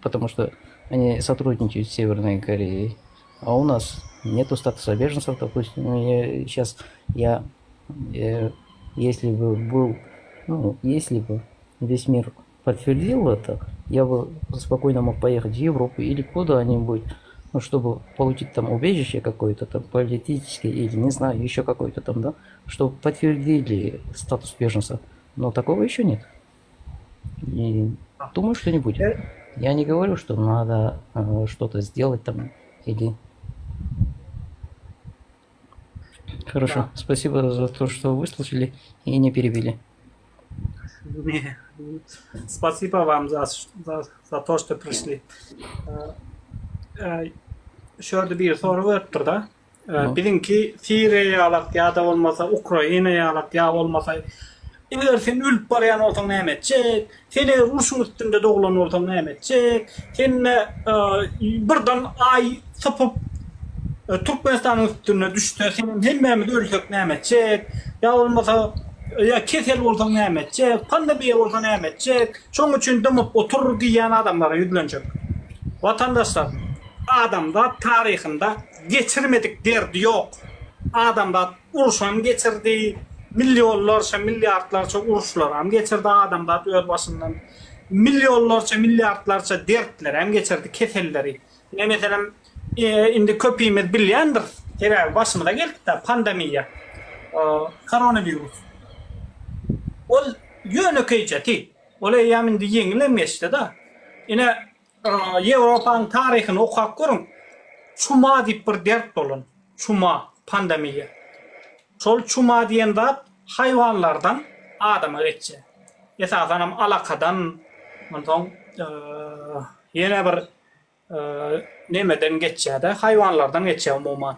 потому что они сотрудничают с Северной Кореей. А у нас нету статуса беженцев, допустим, я, сейчас я, э, если бы был, ну, если бы весь мир подтвердил это, я бы спокойно мог поехать в Европу или куда-нибудь, ну, чтобы получить там убежище какое-то там политическое или, не знаю, еще какое-то там, да, чтобы подтвердили статус беженца. Но такого еще нет. И думаю, что не будет. Я не говорю, что надо э, что-то сделать там или... Хорошо, да. спасибо за то, что выслушали и не перебили. Не, спасибо вам за, за, за то, что пришли. Şu ýerde bir sorag beripdir-de. Biziňki Siriýa ýalak ýa-da bolmasa Ukraina ýalak ýa bolmasa eger sen ölüp barýan bolsaň näme etjek? Sen eger urşuň üstünde doglan bolsaň näme etjek? Sende birden aý sypyp Türkmenistanyň üstüne düşse senem hemmämiz ölsek näme etjek? Ýa bolmasa ýa kesel bolsaň näme etjek? Pandemiýa bolsa näme etjek? Şoň üçin dymyp otur diýýän adamlara ýüzlenjek. Watandaşlar, adamzat taryhynda geçirmedik derdi ýok. Adamzat urşam geçirdi, millionlarça, milliardlarça uruşlaram geçirdi adamzat öz başyndan. Millionlarça, milliardlarça dertlerem geçirdi, keselleri. Ine meselem, indi köpimiz bilýändiris, sebäbi başymyza geldi-de pandemiýa, koronawirus. Ol ýönekeýjeti, ol eýýäm indi ýeňilem geçdi-de. Ine, Ýewropanyň taryhyny okap görüň, çuma diýip bir dert bolan, çuma, pandemiýa. Şol çuma diýen zat haýwanlardan adama geçýär. Esasanam alakadan, onsoň ýene bir nemeden geçýär-de, haýwanlardan geçýär umuman.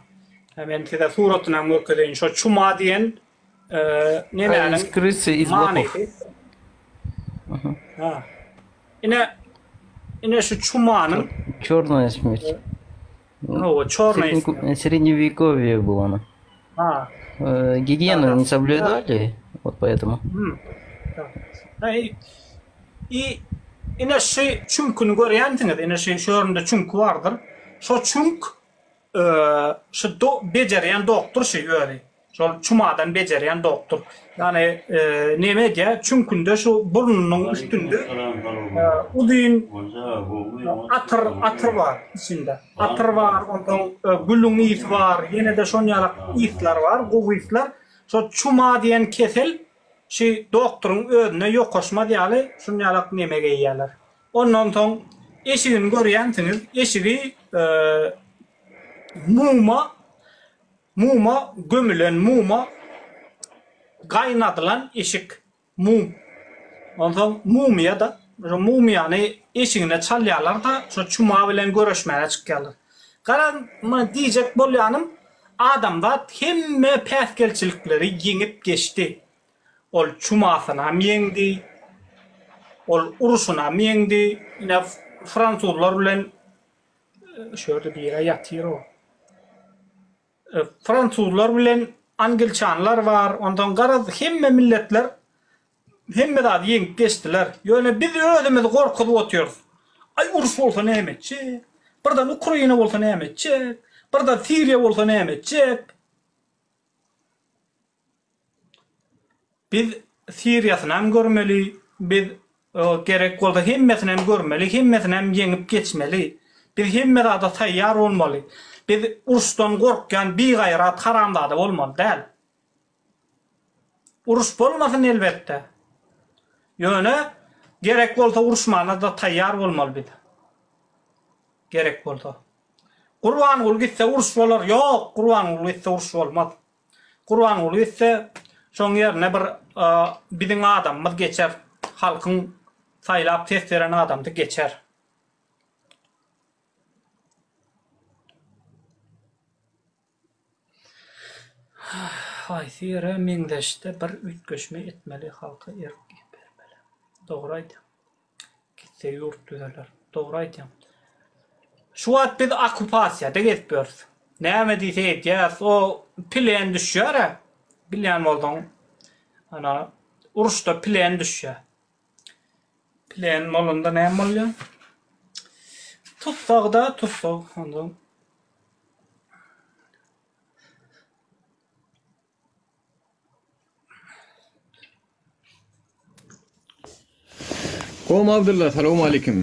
Men size suratynam görkezeýin. Şo çuma diýen nemäniň manysy. Ha. Ine, ine şu çumanyň Çornaya smert. Hawa, çornaya smert. Srednewekowye было она. Ha. Гигиену не соблюдали, вот поэтому. I ine şu çüňküni görýänsiňiz, ine şu şu ýerinde çüňki bardyr. Şo çüňk şu do bejerýän doktor şu özi. Şol çumadan bejerýän doktor. Ýagny neme edýär? Çüňkünde şu burnunyň üstünde uzyn atyr atyr bar içinde. Atyr bar, onsoň gülüň ysy bar, ýene-de şon ýalak yslar bar, gowy yslar. Şo çuma diýen kesel Şu doktoryň özüne ýokaşmaz ýaly şunýalak neme geýýärler. Ondan soň eşigini görýänsiňiz, eşigi muma muma gömülen, muma gaýnadylan eşik, mum. Onsoň mumyýa-da, şo mumyýany eşigine çalýarlar-da, şo çuma bilen göreşmäge çykýarlar. Garaz, muny diýjek bolýanym, Adamzat hemme päsgelçilikleri ýeňip geçdi. Ol çumasynam ýeňdi, ol urşunam ýeňdi. Ine, fransuzlar bilen şu ýerde biri ýatyr-ow. Fransuzlar bilen angelçanlar bar, onsoň garaz hemme milletler Hemme zady ýeňip geçdiler. Ýöne biz özümizi gorkuzyp otyrys. Aý uruş bolsa näme etjek? Birden Ukraina bolsa näme etjek? Birden Siriýa bolsa näme etjek? Biz Siriýasynam görmeli, biz gerek bolsa hemmesinem görmeli, hemmesinem ýeňip geçmeli. Biz hemme zada taýýar bolmaly. Biz uruşdan gorkýan bigaýrat haramzada bolmaly däl. Uruş bolmasyn elbetde. Ýöne gerek bolsa uruşmana-da taýýar bolmaly biz. Gerek bolsa. Gurbanguly gitse uruş bolar. Ýok, Gurbanguly gitse uruş bolmaz. Gurbanguly gitse şoň ýerine bir biziň adamymyz geçer. Halkyň saýlap ses beren adamsy geçer. Haýsy ýere meňzeşde bir üýtgeşme etmeli halka erk bermeli. Dogry aýdýaň. Gitse ýurt düzeler. Dogry aýdýaň. Şu wagt biz okupasiýada gezip ýörüs. Näme diýse edýäs. O plen düşýär-ä. Bilýän bolsaň, ana, uruşda plen düşýär. Plen bolanda näme bolýar? Tussag-da, tussag. Onda Gowmy Abdylla salowmaleýkim.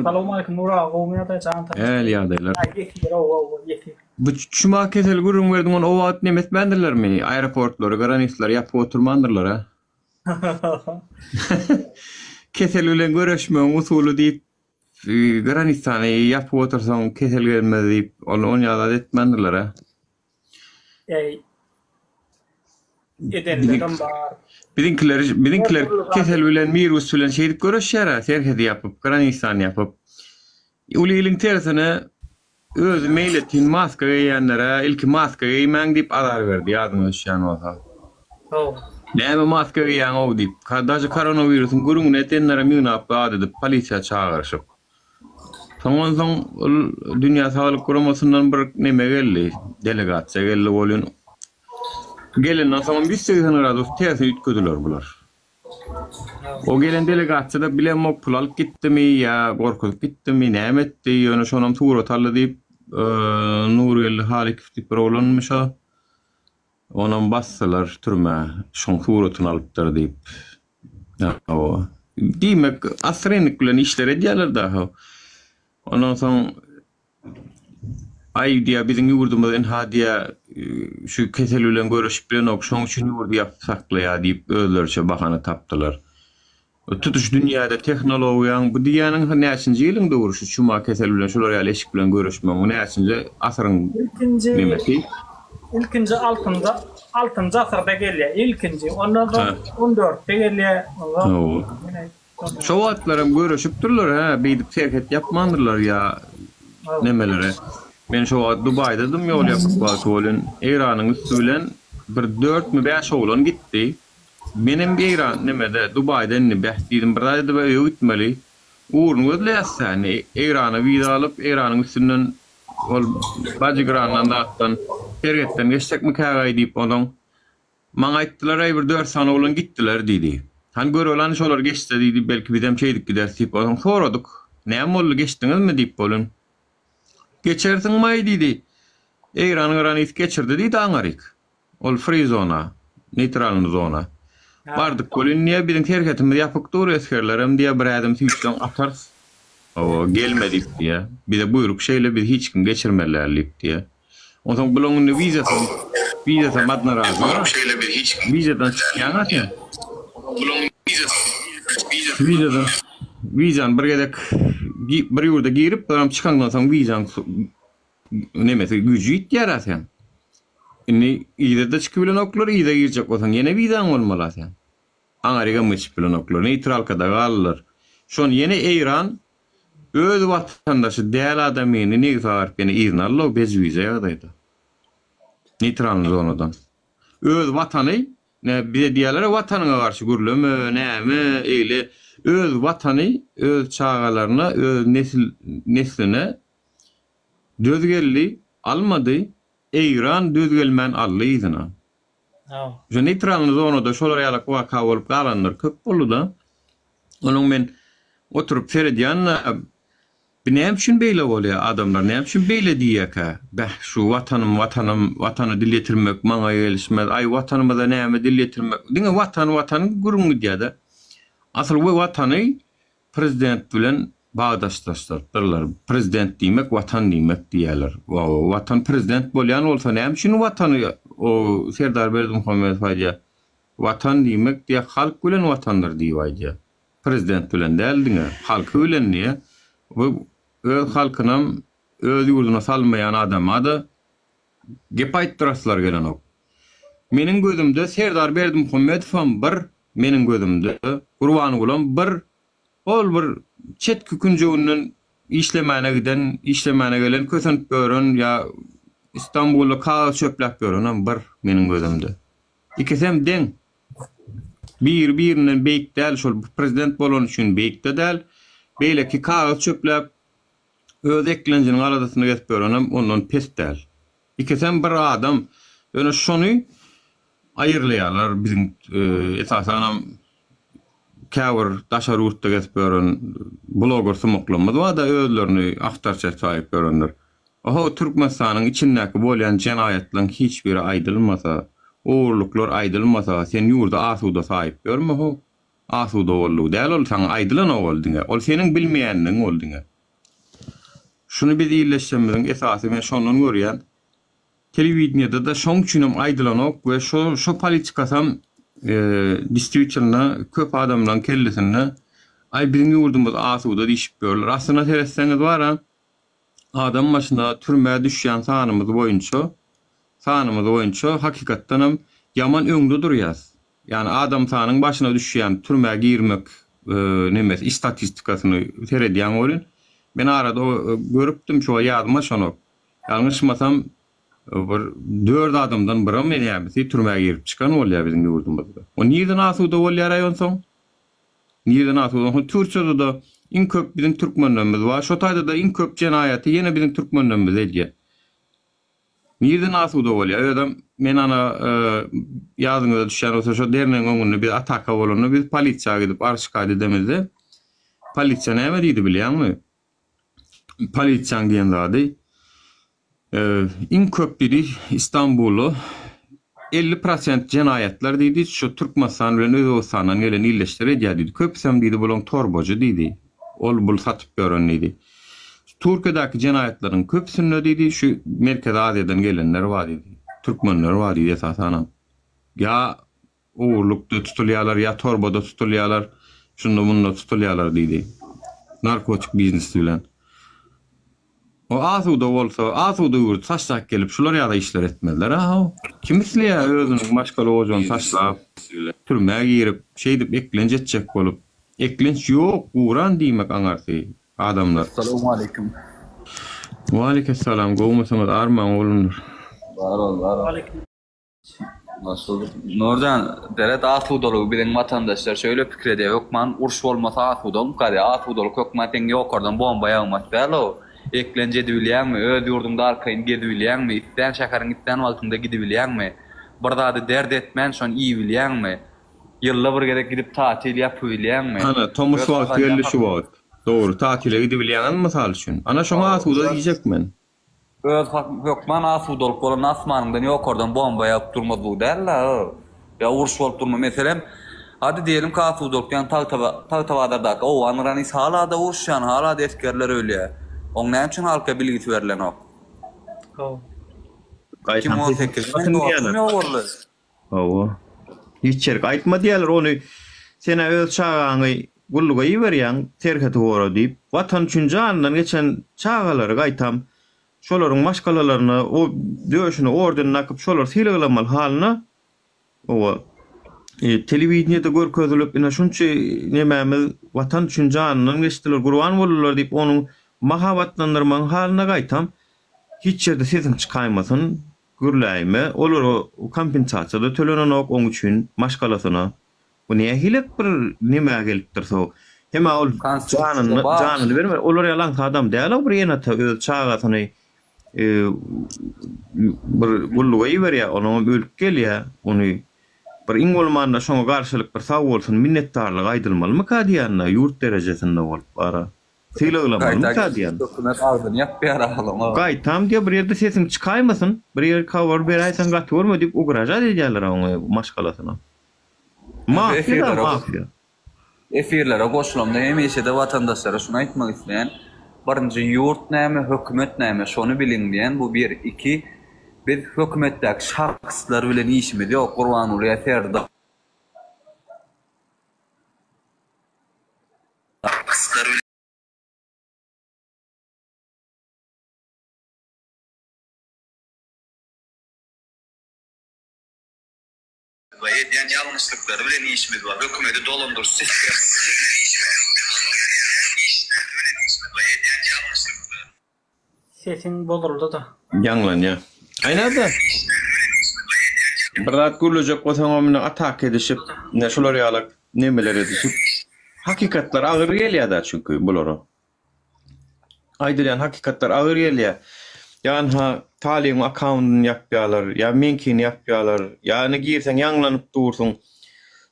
Salowmaleýkim Nur aga gowmy ýagdaý jan saglyk. Äl ýagdaýlar. Ýetir ow ow ýetir. Bu çuma kesel gürrüň berdiň ony o wagt neme etmändirlermi aeroportlary granislary ýapyp oturmandyrlar a. Kesel bilen göreşmegiň usuly diýip Granitsany ýapyp otursaň kesel gelmez diýip ol onýa zat etmändirler a. Eý. Edenlerem bar. Biziňkiler biziňkiler kesel bilen wirus bilen şeýdip göreşýär-ä, serhedi ýapyp, granitsany ýapyp. Uly iliň tersine özi meýletin maska geýýänlere ilki maska geýmäň diýip azar berdi ýadyňa düşýän bolsa. Hawa. Näme maska geýýäň-ow diýip. Daže koronawirusyň gürrüňini edenlerem ýygnap zat edip polisiýa çagyryşyp. Soň onsoň ol Dünýä Saglyk Guramasyndan bir neme geldi, delegasiýa geldi welin, gelenden soňam 180 gradus tersine üýtgediler bular. O gelen delegasiýa-da bilemok pul alyp gitdimi ýa gorkuzyp gitdimi, näme etdi, ýöne şonam surat aldy diýip, Nurgeldi Halykow diýip bir oglanmyş o. Onam basdylar türmä, şoň suratyny alypdyr diýip. Hawa. Diýmek, asyrynlyk bilen işler edýärler daha. Ondan soň aý diýýär, biziň ýurdumyz ynha diýýär, şu kesel bilen göreşip bilenok, şoň üçin ýurdy ýapyp saklaýar diýip özleriçe bahana tapdylar. Tutuş dünýäde tehnologiýaň bu diýýäniň näçinji ýylyň döwri şu çuma kesel bilen şular ýaly eşik bilen göreşmegiň bu näçinji asyryň Ilkinji nemesi? ilkinji altynjy altynjy asyrda gelýär ilkinji ondan soň on dörtde gelýär ondan ýene Şo wagtlaram göreşipdirler hä beýdip serhet ýapmandyrlar ýa nemelere. Men şo wagt Dubaýdadym ýol ýapyk wagty welin Eýranyň üsti bilen bir dörtmi bäş oglan gitdi. Menem Eýran nemede Dubaýda indi beh diýdim bir zat edibä öýe gitmeli. Ugruny gözleýäs-dä indi Eýrana wiza alyp Eýranyň üstünden ol Bajygrandan zatdan serhetden geçsekmikägaý diýip onsoň maňa aýtdylar äý bir dört sany oglan gitdiler diýdi. Hany göreli hany şolar geçse diýdi belki bizem şeýdip gideris diýip onsoň soradyk. Näme boldy geçdiňizmi diýip welin Geçersiňmaý diýdi. Eýran granis geçirdi diýdi aňaryk. Ol free zona, neýtralnyý zona. Bardyk welin diýýär, biziň serhetimiz ýapyk dur, esgerlerem diýýär, bir ädim süýşseň atarys. Hawa, gelme diýip diýýär. Bize buýruk şeýle, biz hiç kimi geçirmeli däl diýip diýýär. Onsoň bulaň indi wizasam, wizasam odnorazowy. Wizadan çykýaň-a sen. Wizadan, wizany bir gezek bir ýurda girip, soňam çykaňdan soň wizaň nemesi güýji ýitýär-ä seň. Indi yza-da çykyp bilenoklar, yza girjek bolsaň ýene wizaň bolmaly-a seň. Aňarygam geçip bilenoklar, neýtralkada galdylar. Şony ýene Eýran öz watandaşy däl adamyny negse baryp ýene yzyna aldy-ow bez wiza ýagdaýda. Neýtralnyý zonadan. Öz watany, nä bize diýýärler-ä watanyňa garşy gürleme, näme, eýle. Öz watany öz çagalaryna, öz nesil nesline Döz geldi, almady, Eýran döz gelmän aldy yzyna. Şu neýtralnyý zonada şolar ýalak waka bolup galanlar köp boldy-da. Onuň men oturyp seredýän-de, bi näme üçin beýle bolýar, adamlar näme üçin beýle diýýärkä? Beh, şu watanym, watanym, watana dil ýetirmek maňa gelişmez, aý watanymyza näme dil ýetirmek, diňe watan, watan gürrüň gidýär-de. Asyl we watany Prezident bilen bagdaşlaşdyrypdyrlar. Prezident diýmek watan diýmek diýýärler. Watan prezident bolýan bolsa näme üçin watany o Serdar Berdimuhamedow aýdýar. Watan diýmek diýýär halk bilen watandyr diýip aýdýar. Prezident bilen däl diňe halky bilen diýýär. Bu öz halkynam öz ýurduna salmaýan adama-da gep aýtdyraslar gelenok. Meniň gözümde Serdar Berdimuhamedowam bir Meniň gözümde Gurbangulam bir hol bir çetki künjeginden işlemäne giden, işlemäne gelen, kösenip ýören ýa Istanbulda kagyz çöpläp ýörenem bir meniň gözümde. Ikisem deň. Biri birinden beýik däl, şol prezident bolany üçin beýik-de däl. Beýleki kagyz çöpläp, öz eklenjiniň aladasyny gezip ýörenem ondan pes däl. Ikisem bir adam. Ýöne şony aýyrlaýarlar biziň esasanam käbir daşary ýurtda gezip ýören bloger sumaklarymyz bar-da özlerini awtoritet saýyp ýörenler. Oho Türkmenistanyň içindäki bolýan jenaýatlaryň hiç biri aýdylmasa, ogurlyklar aýdylmasa sen ýurdy asuda saýyp ýörme how. Asuda boldugy däl ol saňa aýdylanok ol diňe. Ol seniň bilmeýänligiň ol diňe. Şuny biz illeşjemiziň esasy men şondan görýän. Telewideniýede-de şoň üçinem aýdylanok we şo şo politikasam distwitelno köp adamlaryň kellesinde aý biziň ýurdumyz asuda diýşip ýörler. Aslynda seretseňiz bara adam başyna türmä düşýän sanymyz boýunça sanymyz boýunça hakykatdanam ýaman öňde durýas. Ýagny adam sanyň başyna düşýän türmä girmek nemesi istatistikasyny seredýäň welin men arada görüpdim şo ýadyma şonok. Ýalňyşmasam bir dört adamdan biram nämesi türmä girip çykan bolýar biziň ýurdumyzda. O nirden asuda bolýaraý onsoň? Nirden asuda? Onsoň Türkiýede-de iň köp biziň türkmenlerimiz bar. Şo taýda-da iň köp jenaýaty ýene biziň türkmenlerimiz edýär. Nirden asuda bolýar? Özem men ana ýadyňyza düşýän bolsa şo dernegiň öňünde biz ataka bolanda biz polisiýa gidip arz şikaýat edemizde polisiýa näme diýdi bilýäňmi? Polisiýaň diýen zady iň köp diýdi Istanbulda 50 prosent jenaýatlar diýdi şu Türkmenistan bilen Özbegistandan gelen illeşler edýär diýdi. Köpüsem diýdi bulaň torbajy diýdi. Ol bul satyp ýören diýdi. Türkiýedäki jenaýatlaryň köpüsinde diýdi şu Merkezi Aziýadan gelenler bar diýdi. Türkmenler bar diýdi esasanam. Ýa Ogurlykda tutulýarlar ýa torbada tutulýarlar, şunda-munda tutulýarlar diýdi. Narkotik biznesi bilen. O asuda bolsa, asuda ýurt taşlap gelip şular ýaly işler etmezler a-how. Kim isleýär özüniň maşgala ojagyny taşlap, türmä girip, şeýdip eklenç etjek bolup. Eklenç ýok, guran diýmek aňarsy adamlar. Salowmaleýkim. Waleýkessalam, gowumysyňyz, armaň oglanlar. Bar ol, bar ol. Nurjan, seret asudalygy biziň watandaşlar şöyle pikir edýär, hökman uruş bolmasa asudalyk galýar, asudalyk hökman seň ýokardan bomba ýagmasy däl-ow. Eklenç edibilýäňmi, öz ýurduňda arkaýyn gezibilýäňmi, islän şäheriň islän wagtyňda gidibilýäňmi, bir zady dert etmän şony iýibilýäňmi, ýylda bir gezek gidip tatil ýapybilýäňmi, Ana, tomus öz wagty geldi gazanýan şu wagt. Dogry, tatile gidibilýäňizmi mysal üçin? Ana şoňa asuda diýjek men. Öz hökman asudalyk bolanda asmanyňdan ýokardan bomba ýagyp durmazlygy däl-de, ýa uruş bolup durma. Meselem, hadi diýelim ki asudalyk ýa Tagtabazardaky owgan granis hala-da uruşýan, hala-da esgerler ölýär. Oň näme üçin halka bilgisi berlenok? 2018 men dostum ýok boldy. Hawa. Hiç ýerik aýtma diýýärler ony. Sen-ä öz çagaňy gulluga iberýäň, serheti gora diýip. Watan üçin janyndan geçen çagalary gaýtam şolaryň maşgalalaryna o döşüne orden dakyp şolary sylaglamaly halyna owa telewideniýede görkezilip ine şunça nemämiz watan üçin janyndan geçdiler gurban boldular diýip onuň mahabatlandyrmagyň halyna gaýtam hiç ýerde sesiň çykaýmasyn Gürläýme, olara kompensasiýa-da tölenenok oň üçin, maşgalasyna. Bu nähilek bir nämä gelipdir so. Hem-ä ol janyny, janyny berme, olar ýaly aňsat adam däl-ow bir ene-ata öz çagasyny bir gulluga iberýär, onuňam ölüp gelýär, ony bir iň bolmanda şoňa garşylyk bir sag bolsun, minnetdarlyk aýdylmalymyka diýýän-de, ýurt derejesinde bolup ara. Sylaglamalymy-ka diýýän. Hökümet agzyny ýapýar aglaňa. Gaýtam diýýär, bir ýerde sesiň çykaýmasyn, bir ýerik habar beräýseň gaty görme diýip ugražat edýärler oňa maşgalasyna. Mafiýa da mafiýa. Efirlere goşulamda hemişe-de watandaşlara şuny aýtmak isleýän, birinji ýurt näme, hökümet näme, şony biliň diýen, bu bir, iki, biz hökümetdäki şahslar bilen işimiz ýok, Gurbanguly ýa Serdar. We edýän ýalňyşlyklary bilen işimiz bar. Hökümeti dolandyryş sistemasy bilen işimiz bar. Sesiň bozuldy-da. Ýaňlanýar. Aýnada. Bir zat gürlejek bolsaňam indi ataka edişip, ine şular ýaly nemeler edişip, hakykatlar agyr gelýär-dä çünki bulara. Aýdylýan hakykatlar agyr gelýär. Ýa ynha Talybyň akkaundyny ýapýarlar, ýa meňkini ýapýarlar, ýa ine girseň ýaňlanyp dursuň.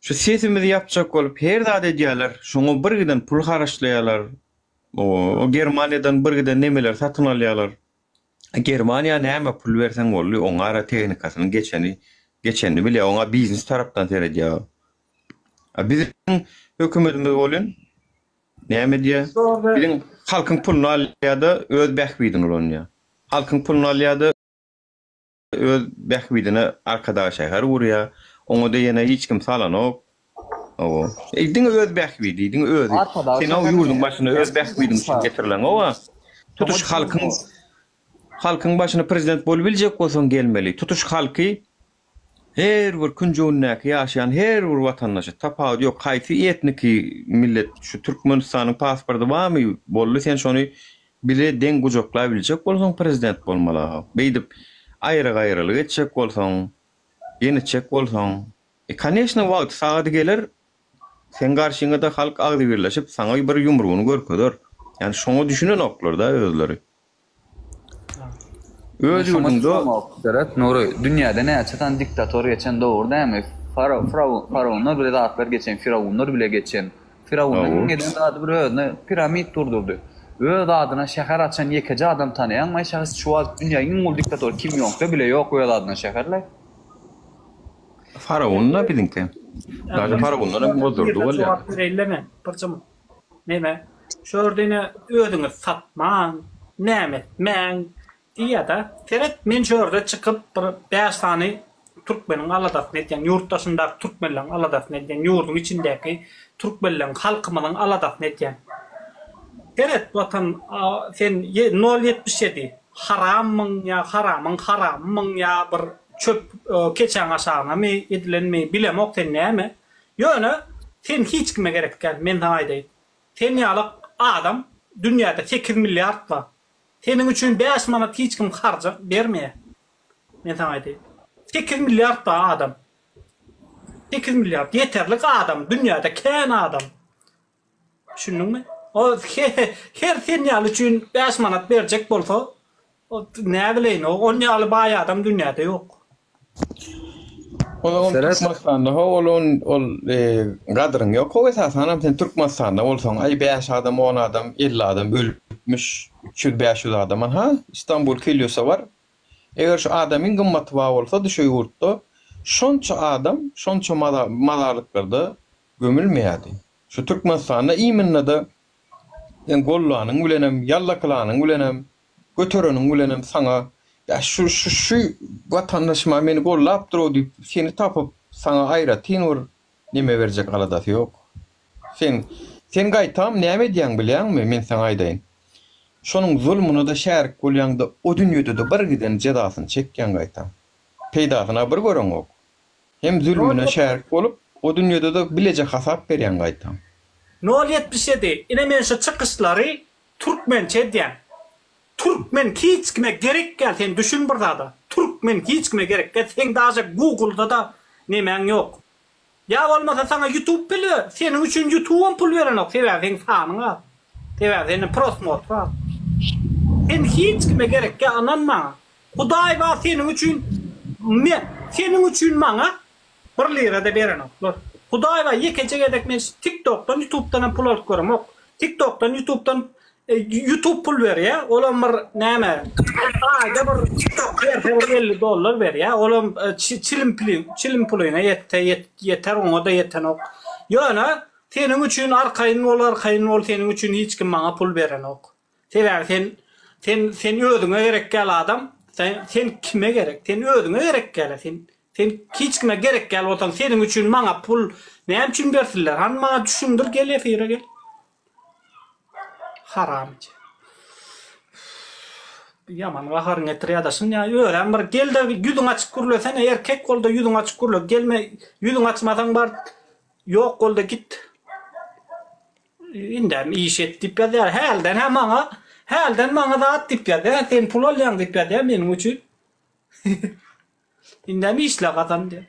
Şu sesimizi ýapjak bolup her zat edýärler, şoňa birgiden pul haraçlaýarlar. O Germaniýadan birgiden nemeleri satyn alýarlar. Germaniýa näme pul berseň boldy, oňara tehnikasynyň geçeni geçenini bilýär, oňa biznes tarapdan seredýär. A biziň hökümetimiz bolýan näme edýär? Biziň halkyň puluny alýar-da öz bähbidini ulanýar. Halkyň puluny alýar-da öz bähbidine Arkadag şäher gurýar. Oňa-da ýene hiç kim salanok. Hawa. E, diňe öz bähbidi, diňe özi. Arkadag Sen o şäherini ýurduň başyna öz bähbidiň üçin getirileňowa. Tutuş halkyň halkyň başyna prezident bolubiljek bolsaň gelmeli. Tutuş halky her bir künjegindäki ýaşaýan her bir watandaşy tapawudy ýok haýsy etniki millet şu Türkmenistanyň pasporty barmy boldy sen şony Bile deň gujaklabiljek bolsaň prezident bolmaly aga. Beýdip aýry-gaýrylyk etjek bolsaň, ýenitjek bolsaň, e koneçno wagty sagady geler, seň garşyňada halk agzybirleşip saňa bir ýumrugyny görkezer. Ýani şoňa düşünenoklarda özleri. Öz ýurduňda. Seret Nury, dünýäde näçe sany diktator geçen dogry dämi? Faraonlar bile zatlar geçen, firawunlar bile geçen. Firawunyň iň eden zady bir özüne piramid gurdurdy. Öz adyna şäher açan ýekeje adam tanaýaňmaý şahs şu wagt dünýäň iň uly diktatory Kim Ýongda bile ýok öz adyna şäherle. Faraon-da biziňki. Daže faraondan hem bozdurdy bolýar. Jogap bereýinle men birjim neme şu ýerde ine özüňizi satmaň näme etmäň Diýýä-de, seret, men şu ýerde çykyp bir bäş sany türkmeniň aladasyny edýän, ýurt daşyndaky türkmenleň aladasyny edýän, ýurduň içindäki türkmenleň, halkymyzyň aladasyny edýän. Seret, Watan, sen nol 77 harammyň ýa haramyň haramymyň ýa bir çöp keçäň aşagynamy edilenmi, bilemok sen näme. Ýöne sen hiç kime gerek däl, men saňa aýdaýyn. Sen ýaly adam dünýäde sekiz milliard bar. Seniň üçin bäş manat hiç kim harja bermeýär. Men saňa aýdaýyn. Sekiz milliard bar adam. Sekiz milliard ýeterlik adam dünýäde kän adam. Düşündiňmi? O her sen ýaly üçin bäş manat berjek bolsa, o näbileýin, on ýaly baý adam dünýäde ýok. Ol ol Türkmenistanda ho ol ol ol gadryň ýok ho esasanam sen Türkmenistanda bolsaň aý 5 adam 10 adam 50 adam ölüpmiş 300 500 adam ha Istanbul kelýosa bar eger şu adamyň gymmaty bar bolsady şu ýurtda şonça adam şonça mazarlyklarda gömülmeýärdi şu Türkmenistanda iminada sen gollanyň bilenem ýallakylanyň bilenem Götereniň bilenem saňa ýa şu şu şu watandaşyma meni gollapdyrow diýip seni tapyp saňa aýratyn bir neme berjek aladasy ýok. Sen sen gaýtam näme edýäň bilýäňmi men saňa aýdaýyn. Şonuň zulmuna-da şärik bolýaňda o dünýede-de bir giden jezasyny çekýäň gaýtam. Peýdasyna bir göreňok. Hem zülmüne şärik bolup o dünýede-de bileje hasap berýäň gaýtam. Nol 77 ine men şu çykyşlary Türkmençe edýän. Türkmen hiç kime gerek däl sen düşün bir zada. Türkmen hiç kime gerek däl seň daže googlda-da nemäň ýok. Ýa bolmasa saňa youtube pul ber seniň üçin youtubam pul berenok sebäbi seň sanyň az. Sebäbi sende prosmotr az. Sen hiç kime gerek däl ynan maňa. Hudaý bar seniň üçin me seniň üçin maňa Bir lira-da berenoklar. Hudaý bar ýekeje gezek men şu tiktokdan ýutubdanam pul alyp göremok. Tiktokdan ýutubdan ýutub pul berýä olam bir näme aýda bir berse bir 50 dollar berýä olam çilim puli çilim pulyna ýetse ýeter oňa-da ýetenok. Ýöne seniň üçin arkaýyn bol arkaýyn bol seniň üçin hiç kim maňa pul berenok. Sebäbi sen sen sen özüňe gerek däl adam, sen sen kime gerek? Sen özüňe gerek däl sen. Sen hiç kime gerek däl bolsaň seniň üçin maňa pul näme üçin bersinler? Hany maňa düşündir gel efire gel. Haramyja. Ýaman gaharyň getirýär daşyn ýa özem bir gel-de ýüzüň açyk gürlesene erkek bolda ýüzüň açyk gürle gelme ýüzüň açmasaň bar ýok bolda git. Indem iş et diýip ýazýar. Hälden-hä maňa, hälden maňa zat diýip ýazýar. Sen pul alýaň diýip ýazýar meniň üçin. Indem işle gazan diýýär.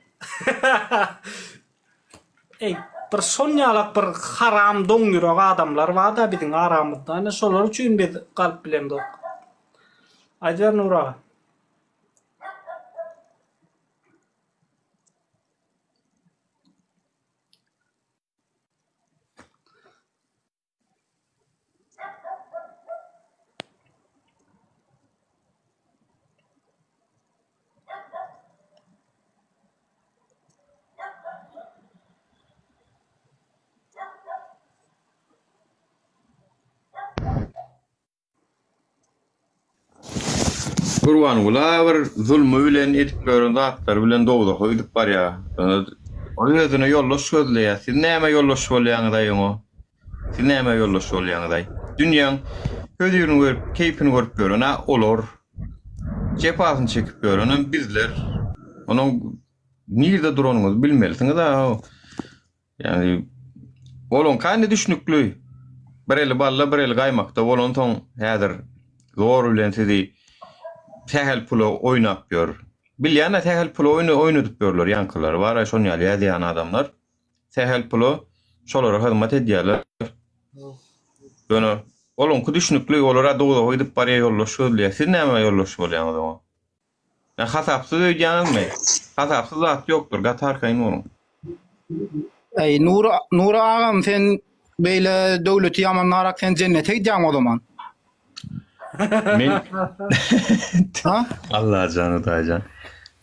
Eý, bir şon ýalak bir haram doňýürek adamlar bar-da biziň aramyzda. Ine şolar üçin biz galyp bilemzok. Aýdyber Nury aga. Gurbangula bir zulmy bilen edip ýören zatlary bilen dowzaha gidip barýar. Ol özüne ýoldaş gözleýär. Siz nämä ýoldaş bolýaňyz-aý oňa? Siz nämä ýoldaş bolýaňyz-aý? Dünýäň hözirini görüp, keýpini görüp ýören-ä olar. Jepasyny çekip ýörenem bizler. Onuň nirde duranyňyzy bilmelisiňiz-ä. Ýagny olaňka indi düşnükli. Bir eli balla, bir eli gaýmakda bolansoň häzir zor bilen sizi sähel pula oýnap ýör. Bilýän-ä sähel pula oýna oýnadyp ýörler ýaňkylary bar-a şon ýaly ýazýan adamlar. Sähel pula şolara hyzmat edýärler. Ýöne olaňky düşnükli, olar-a dowzaha gidip barýar ýoldaş gözleýär. Siz nämä ýoldaş bolýaňyz oňa? Ýa hasapsyz öýdýäňizmi? Hasapsyz zat ýokdur, gaty arkaýyn boluň. Eý Nury Nury agam sen beýle döwleti ýamanlarak sen jennete gidýäň o zaman. Men Ha? Allajan Hudaýjan.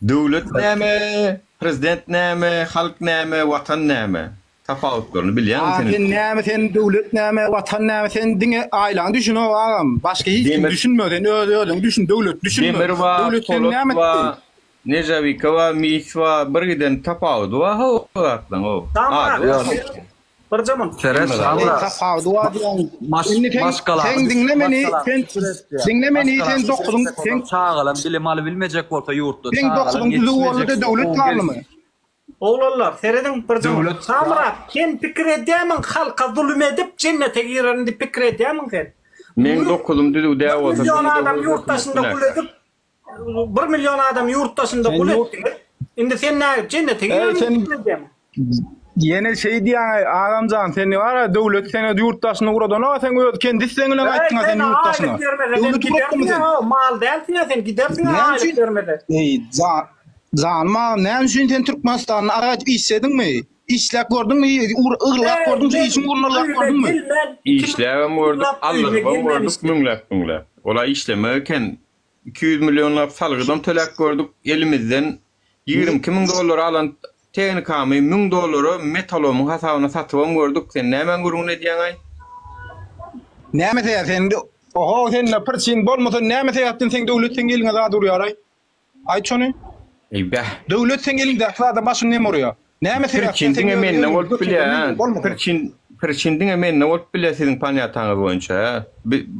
Döwlet näme, prezident näme, halk näme, watan näme? Tapawutlaryny bilýäňmi A sen? sen näme sen döwlet näme watan näme sen diňe aýlaňy düşün o agam başga hiç kim Demir düşünme sen öz özüňi düşün döwlet düşünme Demir bar, döwlet sen polat näme etdi bar, nežawika bar, mis bar, bir giden tapawudy bar ho o zatlaryň ho. Şamyrat, Ady bar. birje minut. Seret Hemme zat. Eý Şamyrat. tapawudy bar diýýäň Maş indi sen sen maşgalany diňle meni maşgalany sen şükür etýär. diňle meni sen Maşgalany şükür dokuzyň etsek sen olar çagalam bilim alybilmejek bolsa ýurtda sen çagalam dokuzyň düzüw boldy-da ýetişmejek döwlet gowy galdymy? gelsin. Oglanlar, serediň birje Döwlet Şamyrat, sen pikir edýärmiň halka zulum edip jennete girerin diýip pikir edýärmiň sen? Meň dokuzym düzüw däl Bir bolsa million şonda adam döwlet ýurt daşynda gul günäkär. edip, bir million adam ýurt daşynda Sen gul ýurt etdiňiz. Indi sen nädip jennete Eý girerin sen diýip pikir edýärmiň? ýene şeý diýýäň-eý agamjan sen bara döwlet seni ýurt daşyna ugradanok sen öz kendi islegiň bilen Eý gaýtdyň-a sen sen ýurt daşyna. aýlyk bermese sen Döwlet ugratdymy gidersiň-ä sen? o mal dälsiň-ä sen gidersiň-ä Näme aýlyk üçin? bermese. Eý jan Janym agam näme üçin sen Türkmenistanda arayt işlediňmi? Işläp gördüňmi? Yrlap Eý gördüňmi? Şu men işiň ugruna yrlap öýüme gördüňmi? gelmän kim Işläbem gördük, yllap öýüme aldyrybam gelmän gördük işledim. müňläp müňläp. Ola işlemek eken. 200 millionlap salgydam töläp gördük. Elimizden 22 müň dollara alan tehnikamy 1000 dollara metalomyň hasabyna satybam gördük. Sen nämäň gürrüňini edýäň-aý? Näme sebäp sen oho sende pyrçyn bolmasa näme sebäpden seň döwlet seň eliňe zat urýaraý? Aýt şony. Eý bäh. Döwlet seň eliňdäki zada başyny nem urýar. Näme sebäpden Pirçin seň diňe öz mende eliňde bolup götüňde bilýär mende hä. bolmasa. Pirçin pirçin diňe mende bolup bilýär siziň panýataňyz boýunça hä.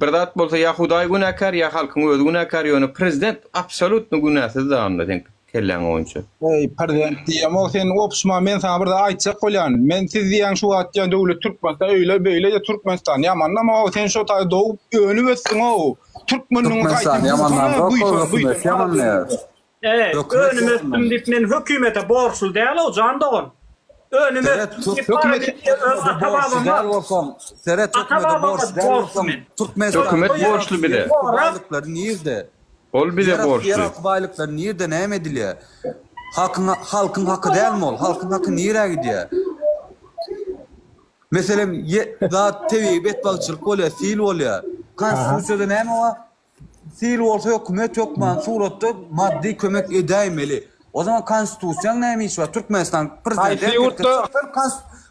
Bir zat bolsa ýa Hudaý günäkär ýa halkyň özi günäkär ýöne prezident absolýutno günäsiz da onda seň kelläň boýunça. Eý prezident diýemok sen opşuma men saňa bir zat aýtjak bolýan. Men siz diýýäň şu wagt diýýän döwlet Türkmenistan öýle beýle diýe Türkmenistan ýamanlama sen şo taý dogup önüp ösdüň how. Türkmenligiňi Türkmenistan gaýtam ýamanlanok, buýsan, hökümet buýsan. ýamanlaýar. Eý, Hökümet önüm ösdüm ýamanlaýar. diýip men hökümete borçly däl-ow, jan dogan. Önüm Seret, ösdüm diýip para Hökümet berýär, öz hökümete borçly däl ata-babama, bolsaň, seret hökümete ata-babama borçly däl borçly bolsaň, men. Türkmenistanda Hökümet ýerasty borçly bize. ýerasty baýlyklary nirde? Ol bize Ýerasty borçly. ýeralty baýlyklary nirde näme edilýär? Halkyň halkyň haky dälmi ol? Halkyň haky nirä gidýär? Meselem, zat tebigy betbagtçylyk bolýar, sil bolýar. Konstitusiýada näme bar? Sil bolsa hökümet hökman suratda maddy kömek edäýmeli. O zaman konstitusiýaň näme işi bar? Türkmenistan prezidenti Haýsy ýurtda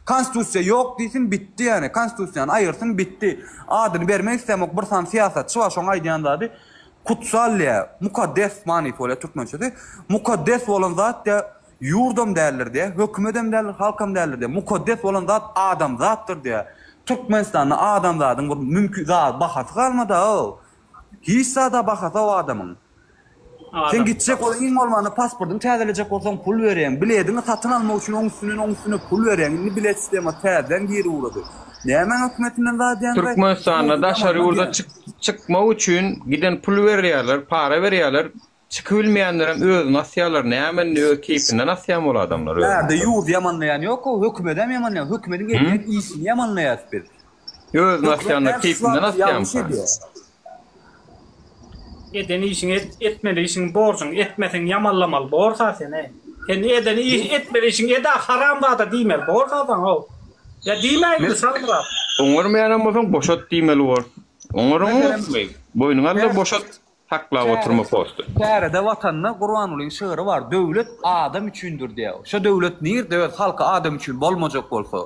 konstitusiýa ýok diýsin bitdi ýani. Konstitusiýany aýyrsyn bitdi. Adyny bermek islämok bir sany syýasatçy bar şoň aýdýan zady kutsal diýýär. Mukaddes manysy bolýar türkmençesi. Mukaddes bolan zat diýýär Ýurdam däldir diýýär, hökümedem däldir, halkam däldir diýýär. Mukaddes bolan zat adamzatdyr diýýär. Türkmenistanda adamzadyň bir mümkin zat bahasy galmady-ow. Hiç zada bahasy o adamyň. Sen gitjek bol, iň bolmanda pasportyňy täzelejek bolsaň pul berýäň. Bilediňi satyn almak üçin oň üstünden oň üstüne pul berýäň. Indi bilet sistemasy täzeden girip ugrady. Nämäň hökümetinden zat diýýäň? Türkmenistanda daşary ýurda çykmak üçin giden pul berýärler, para berýärler. Çykybilmeýänlerem özüni asýarlar näme indi öz keýpinden asýamy ol adamlar özüni. Bärde ýurdy ýamanlaýan ýok-ow, hökümedem ýamanlaýan, hökümediň edýän işini ýamanlaýas biz. Özüni Hökümet asýanlar näme şu keýpinden wagt ýalňyş asýamyka? edýär. Eden işiňi et, etmeli işiňi borjuňy etmeseň ýamanlamaly borsa seni. Sen eden iş etmeli işiňi eda haramzada diýmeli borsa saňa. Ýa diýmäýinmi Şamyrat? Oňarmaýanam bolsaň boşat diýmeli bor. Oňaryňokmy? Boýnuňa al-da boşat. Saklap oturma posty. Çärede Watanda Gurbangulyň şygyry bar Döwlet adam üçindir diýýär. Şo döwlet nirde öz halky adam üçin bolmajak bolsa.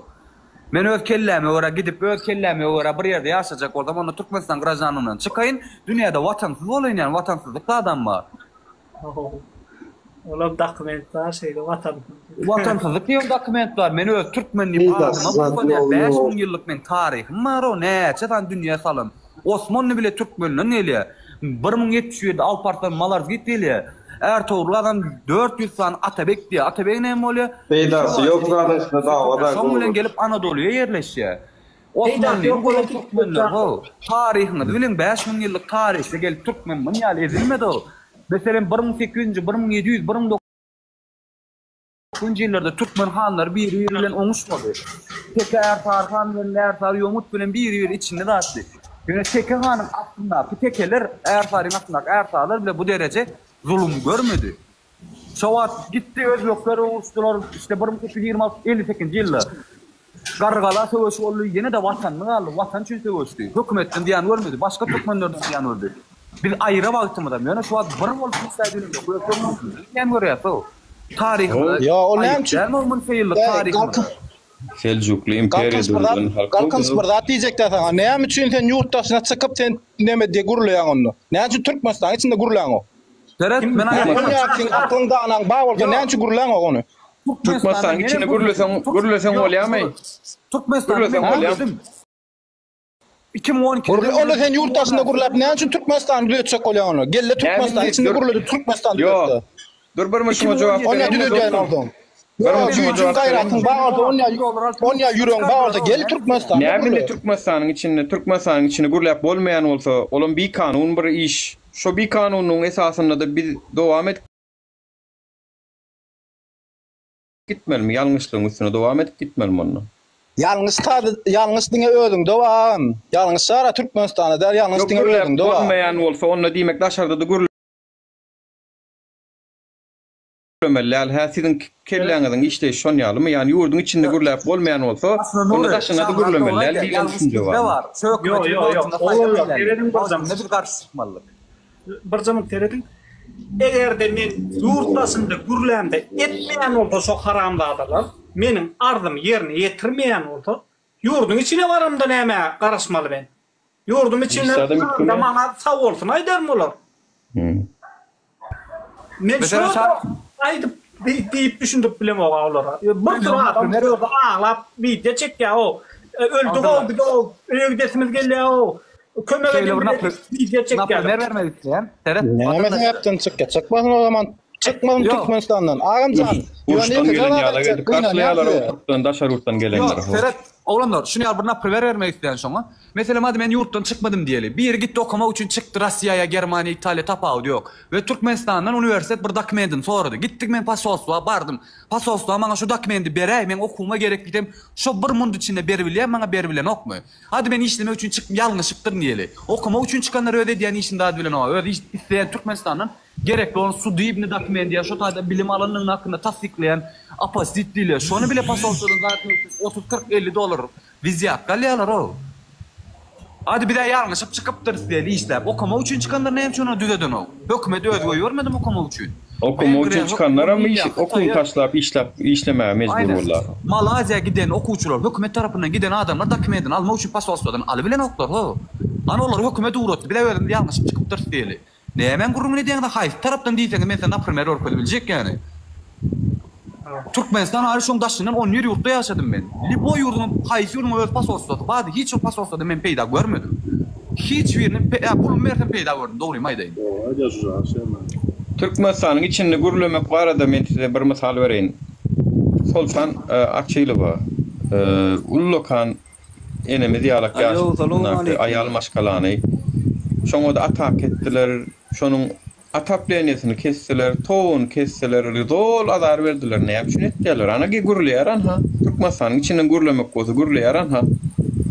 Men öz kelläme görä gidip öz kelläme görä bir ýerde ýaşajak bolsam onda Türkmenistan graždanlygyndan çykaýyn dünýäde watansyz bolaýyn ýani watansyzlyk zadam bar. Olam dokument bar şeýle watansyz. Watansyzlyk diýen dokument bar. Men öz türkmen diýip adyma buýsanýan. 5000 ýyllyk meň taryhym bar o näçe sany dünýä salan. Osmanly bile türkmenden gelýär. 1071-de Alp Arslan Malarzgit gelýär. Ärtogrul Gazan 400 sany atabek diýýär. Atabeg näme bolýar? Peýdasy ýok zadyň üstünde dawa da Şoň bilen gelip Anadolyýa ýerleşýär. Osmanlyny guran türkmenler ho. Taryhyňyzy biliň 5000 ýyllyk taryhda gelip türkmen muny ýaly ezilmedi o. Meselem 1800-nji, 1700, 1900-njy ýyllarda türkmen hanlary biri-biri bilen oňuşmady. Teke Ärsary han bilen Ärsary Ýomut bilen biri-biri içinde zatdy. Ýöne Teke hanyň astyndaky tekeler Ärsaryň astyndaky ärsarylar bile bu dereje zulum görmedi. Şo wagt gitdi özbekler uruşdylar işte 1826 58-nji ýylda. Garrygala söweşi boldy, ýene-de Watanyny galdy, Watan üçin söweşdi. Hökümetden zyýan görmedi, başga türkmenlerden zyýan gördi. Biz aýra wagtymyzam, ýöne şu wagt bir bolup hiç zat bilemzok, öz hökümetimizi zyýan görýäs-ow. Taryhymyza Ýa ol näme aýyp üçin dälmi ol munça ýyllyk Ýa taryhymyza? Galkyn Seljukly imperiýa Galkynyş bir zat döredilen halk Galkynyş bir zat diýjekdä saňa. Näme üçin sen ýurt daşyna çykyp sen neme diýe gürleýäň onda? Näme üçin Türkmenistanyň içinde gürläňok? Seret, men aýdaýyn. Ýa seň aklyň danaň bar bolsa näme üçin gürläňok ony? Türkmenistanyň içinde gürleseň, gürleseň bolýarmy? Türkmenistanda Gürleseň men bolýarmy? gürledim. 2012 Gürle, onda sen ýurt daşynda gürläp näme üçin Türkmenistany düzetjek bolýaň onda? Gelle Türkmenistanyň içinde gürle-de Türkmenistany Ýok. düzetde. Dur bir şuňa jogap Onýa bereýin. düzedýän bolsaň. Bir Ýok, şuňa güýjüň jogap gaýratyň bereýin. bar bolsa onýa onýa ýüregiň bar bolsa gel Türkmenistanda Näme indi gürle. Türkmenistanyň içinde, Türkmenistanyň içinde gürläp bolmaýan bolsa, olam bikanun bir iş. Şo bikanunlygyň esasynda-da biz dowam edip gitmelimi, ýalňyşlygyň üstüne dowam edip gitmelimi onda? Ýalňyş sady ýalňyş diňe özüňde bar agam. Ýalňyş bar Türkmenistanda däl ýalňyş Ýok diňe gürläp özüňde bar. bolmaýan bolsa onda diýmek daşarda-da gürlemeli däl. Hä siziň kelläňiziň işleýşi şon ýalymy? Ýani ýurduň içinde gürläp bolmaýan bolsa Aslynda onda Nury, daşynda-da Şamyrat gürlemeli dogry däl aýdýar. diýlen Ýalňyş düşünje bizde barmy? bar. Şu Ýok hökümetiň ýok ýok. wagtynda Ol saýlap ýok. bilýärler. Serediň birjam. Wagtynda biz garşy çykmalydyk. Birjamyk serediň. Eger-de men ýurt daşynda gürlämde etmeýän bolsa şo haramzadalar, meniň arzymy ýerine ýetirmeýän bolsa, ýurduň içine baramda nämä garaşmaly men? Ýurdum içine baramda maňa sag bolsun aýdarmy olar? Men şo aýdyp diýip düşündirip bilemok-a olara. Bir sürü adam bu ýerde aglap wideo çekýär-ow. Öldük-ow biz-ow, öýe gidesimiz gelýär-ow. Kömek Şeýle bir edin napr wideo çekýärler. naprimer bermek isleýän. Seret, Näme watandaşlar. sebäpden çykýar? Çykmasyn o zaman. Çykmasyn Ýok. Türkmenistandan. Agamjan, ýöne Uruşdan ýeke gelen jogap ýala aýtjak, gelip gynanýan garşylaýarlar size. o türkden daşary ýurtdan gelenleri. Ýok, seret, oglanlar, şuny ýaly bir naprimer bermek isleýän şoňa. Meselem, hadi men ýurtdan çykmadym diýeli. Biri gitdi okamak üçin çykdy Rossiýa ýa Germaniýa, Italiýa tapawudy ýok. We Türkmenistandan uniwersitet bir dokumentini sorady. Gitdik men posolstwa bardym. Posolstwa maňa şu dokumenti beräý, meň okuwyma gerek diýsem, şo bir munt içinde beribilýär maňa beribilenokmy? Hadi men işlemek üçin çykdym ýalňyşypdyryn diýeli. Okamak üçin çykanlar öz edýän işini zady bilenok. Öz iş isleýän Türkmenistandan gerekli bolan sudibny dokument ýa şo taýda bilim alandygyny hakynda tassyklaýan apostit diýilýär. Şony bile posolstwadan zat 30 40 50 dollar wizýatka alýarlar-ow. Hadi bizä ýalňyşyp çykypdyrys diýeli işläp. Okamak üçin çykanlar näme üçin ony düzedenok? Hökümet özi goýbermedimi okamak üçin? Okamak üçin Wengriýa çykanlaram hökümet iş Indiýa okuwyny Hytaýa taşlap işläp işlemäge mejbur Aýnen. bollar. Malaýziýa giden okuwçylar hökümet tarapyndan giden adamlar dokumentini almak üçin posolstwadan alybilenoklar ho. Hany olary hökümet ugratdy bizä özümiz ýalňyşyp çykypdyrys diýeli. Nämäň gürrüňini edýäňiz haýsy tarapdan diýseňiz men size naprimer görkezip biljek ýaly. Türkmenistan aýry şoň daşyndan on bir ýurtda ýaşadym men. Lýuboý ýurduň haýsy ýurduň öz posolstwasy bardy hiç bir posolstwada men peýda görmedim. Hiç birini ýa pulumy bersem peýda gördüm dogrymy aýdaýyn. Dogry aýdýar şuja şeýle. Türkmenistanyň içinde gürlemek barada men size bir mysal bereýin. Soltan Açylowa ullakan enemiz ýalak Alo, ýaşyndaky salowmaleýkim. aýal maşgalany şoňa-da atak etdiler. Şonuň. Otopleniýesini kesdiler, toguny kesdiler, zol azar berdiler. Näme üçin etýärler? Ana gürleýär anha. Türkmenistanyň içinden gürlemek bolsa gürleýär anha.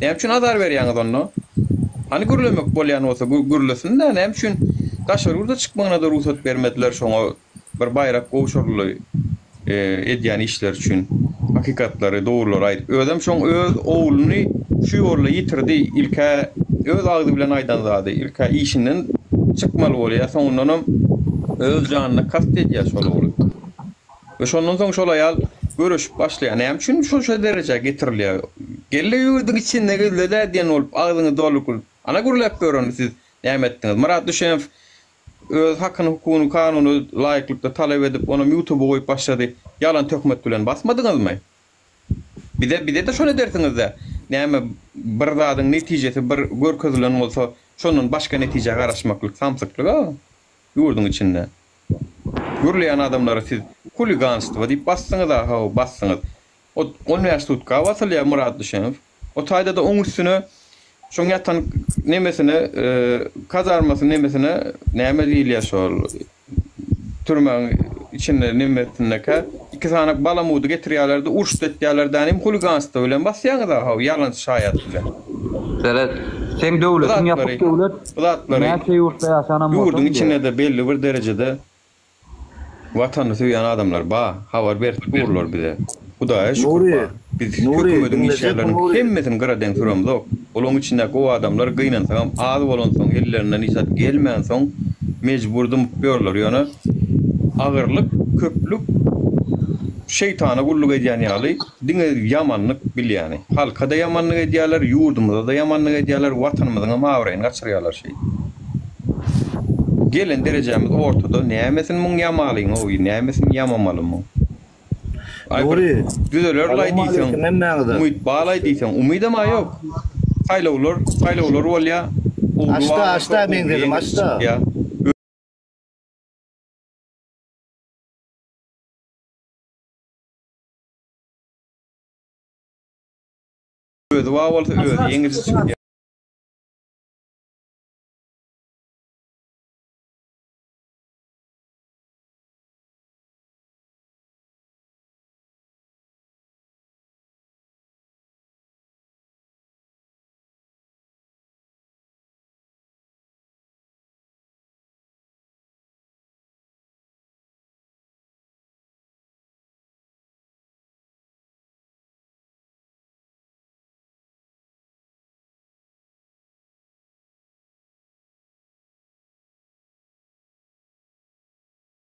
Näme üçin azar berýäňiz onda? Hany gürlemek bolýan bolsa gürlesin-dä, näme üçin daşary ýurda çykmagyna-da rugsat bermediler şoňa bir baýrak gowşuryldy edýän işleri üçin hakykatlary dogrulary aýdyp özem şoň öz ogluny şu ýolda ýitirdi ilkä öz agzy bilen aýdan zady ilkä işinden çykmaly bolýar soňundanam öz janyna kast edýär şol ogly we şondan soň şol aýal göreşip başlaýar näme üçin şol şo derejä getirilýär gelle ýurduň içinde gizle-dä diýen bolup agzyňy doly ana gürläp ýöreni siz näme etdiňiz Myrat Düşenow Öz hakyny hukugyny kanuna laýyklykda talap edip onam ýutuba goýup başlady. Ýalan töhmet bilen basmadyňyzmy? Bize bizede şony edersiňizdä. Näme bir zadyň netijesi bir görkezilen bolsa şondan başga netijä garaşmaklyk samsyklyga ýurduň içinde. Gürleýän adamlara siz huliganstwo diýip basdyňyza haw basdyňyz. O 15 sutka basylýar Myrat Düşenow. O taýda-da oň üstüne şoň ýatan nemesine, kazarmasy nemesine näme diýilýär şol türmäň içinde nemesindekä iki sany balamudy getirýärler-de urşup etýärler dänim huliganstwo bilen basýaňyz-a how ýalançy şaýat bilen. Seret, seň Bu döwletiň ýapyk zatlary döwlet, bu zatlary näçe ýurtda ýaşanam ýurduň bolsaň diýýär. içinde-de belli bir derejede Watanyny söýýän adamlar ba, habar berip durlar bize. Hudaýa şükür Nury, ba. Biz Nury, hökümediň diňlejek işgärleriniň Nury. hemmesini gyradeň süremzok. Olaň içindäki gowy adamlar gynansagam az bolansoň ellerinden hiç zat gelmänsoň mejbur dymyp ýörler. Ýöne agyrlyk, köplük şeýtana gulluk edýän ýaly diňe ýamanlyk bilýäni. Halka-da ýamanlyk edýärler, ýurdumyza-da ýamanlyk edýärler, watanymyzyňam abraýyny gaçyrýarlar şeýdip. Gelen derejämiz ortada nämesini muň ýamalyň oý nämesini ýamamaly muň. Aý bir Nury, düzelerlaý diýseň salowmaleýkim hemmäňize. umyt balaý diýseň umydama ýok. Saýlawlar saýlawlar bolýa ogly Açda bar bolsa açda ogly meň sözüm ýeňiji açda. çykýa. Özi bar bolsa özi ýeňiji çykýa.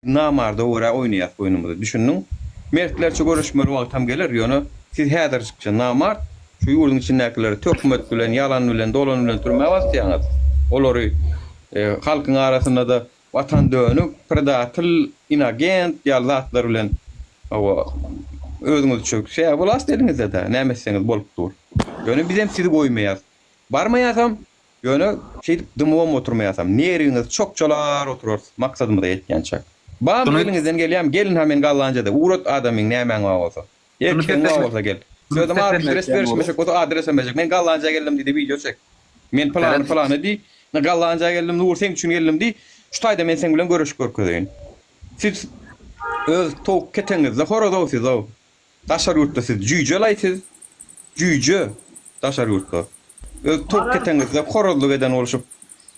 Namarda görä oýnaýas oýnumyzy düşündiň. Mertlerçe göreşmeli wagtam geler ýöne siz häzirjikçe namart şu ýurduň içindäkileri töhmet bilen ýalan bilen dolan bilen türmä basýaňyz olary halkyň arasynda-da watan dönük predatel inagent ýaly zatlar bilen hawa özüňizçe şeýe wlast eliňizdede näme etseňiz bolup dur ýöne bizem sizi goýmaýas barmaýasam Ýöne şeýdip dymybam oturmaýasam. Nerwiňiz çokjalar oturarys maksadymyza ýetýänçäk. Barmy Şuny eliňizden gelýämi gelinha men Gollandiýada ugrat adamyň nämäň bar bolsa. Şuny Erkegiň bar seslenmek bolsa gel. Şuny Özem seslenmek adres isleýän bolup. berişmejek bolsa adresem berjek. Men Gollandiýa geldim diýde wideo çek. Men pylany Seret. pylany diý. Men Gollandiýa geldim Nur seň üçin geldim diý. Şu taýda men seň bilen görüşip görkezeýin. Siz öz towuk ketegiňizde horozow sizow. Daşary ýurtda siz jüýje-laý siz. Jüýje daşary ýurtda. Öz towuk keteňizde horazlyk eden bolşup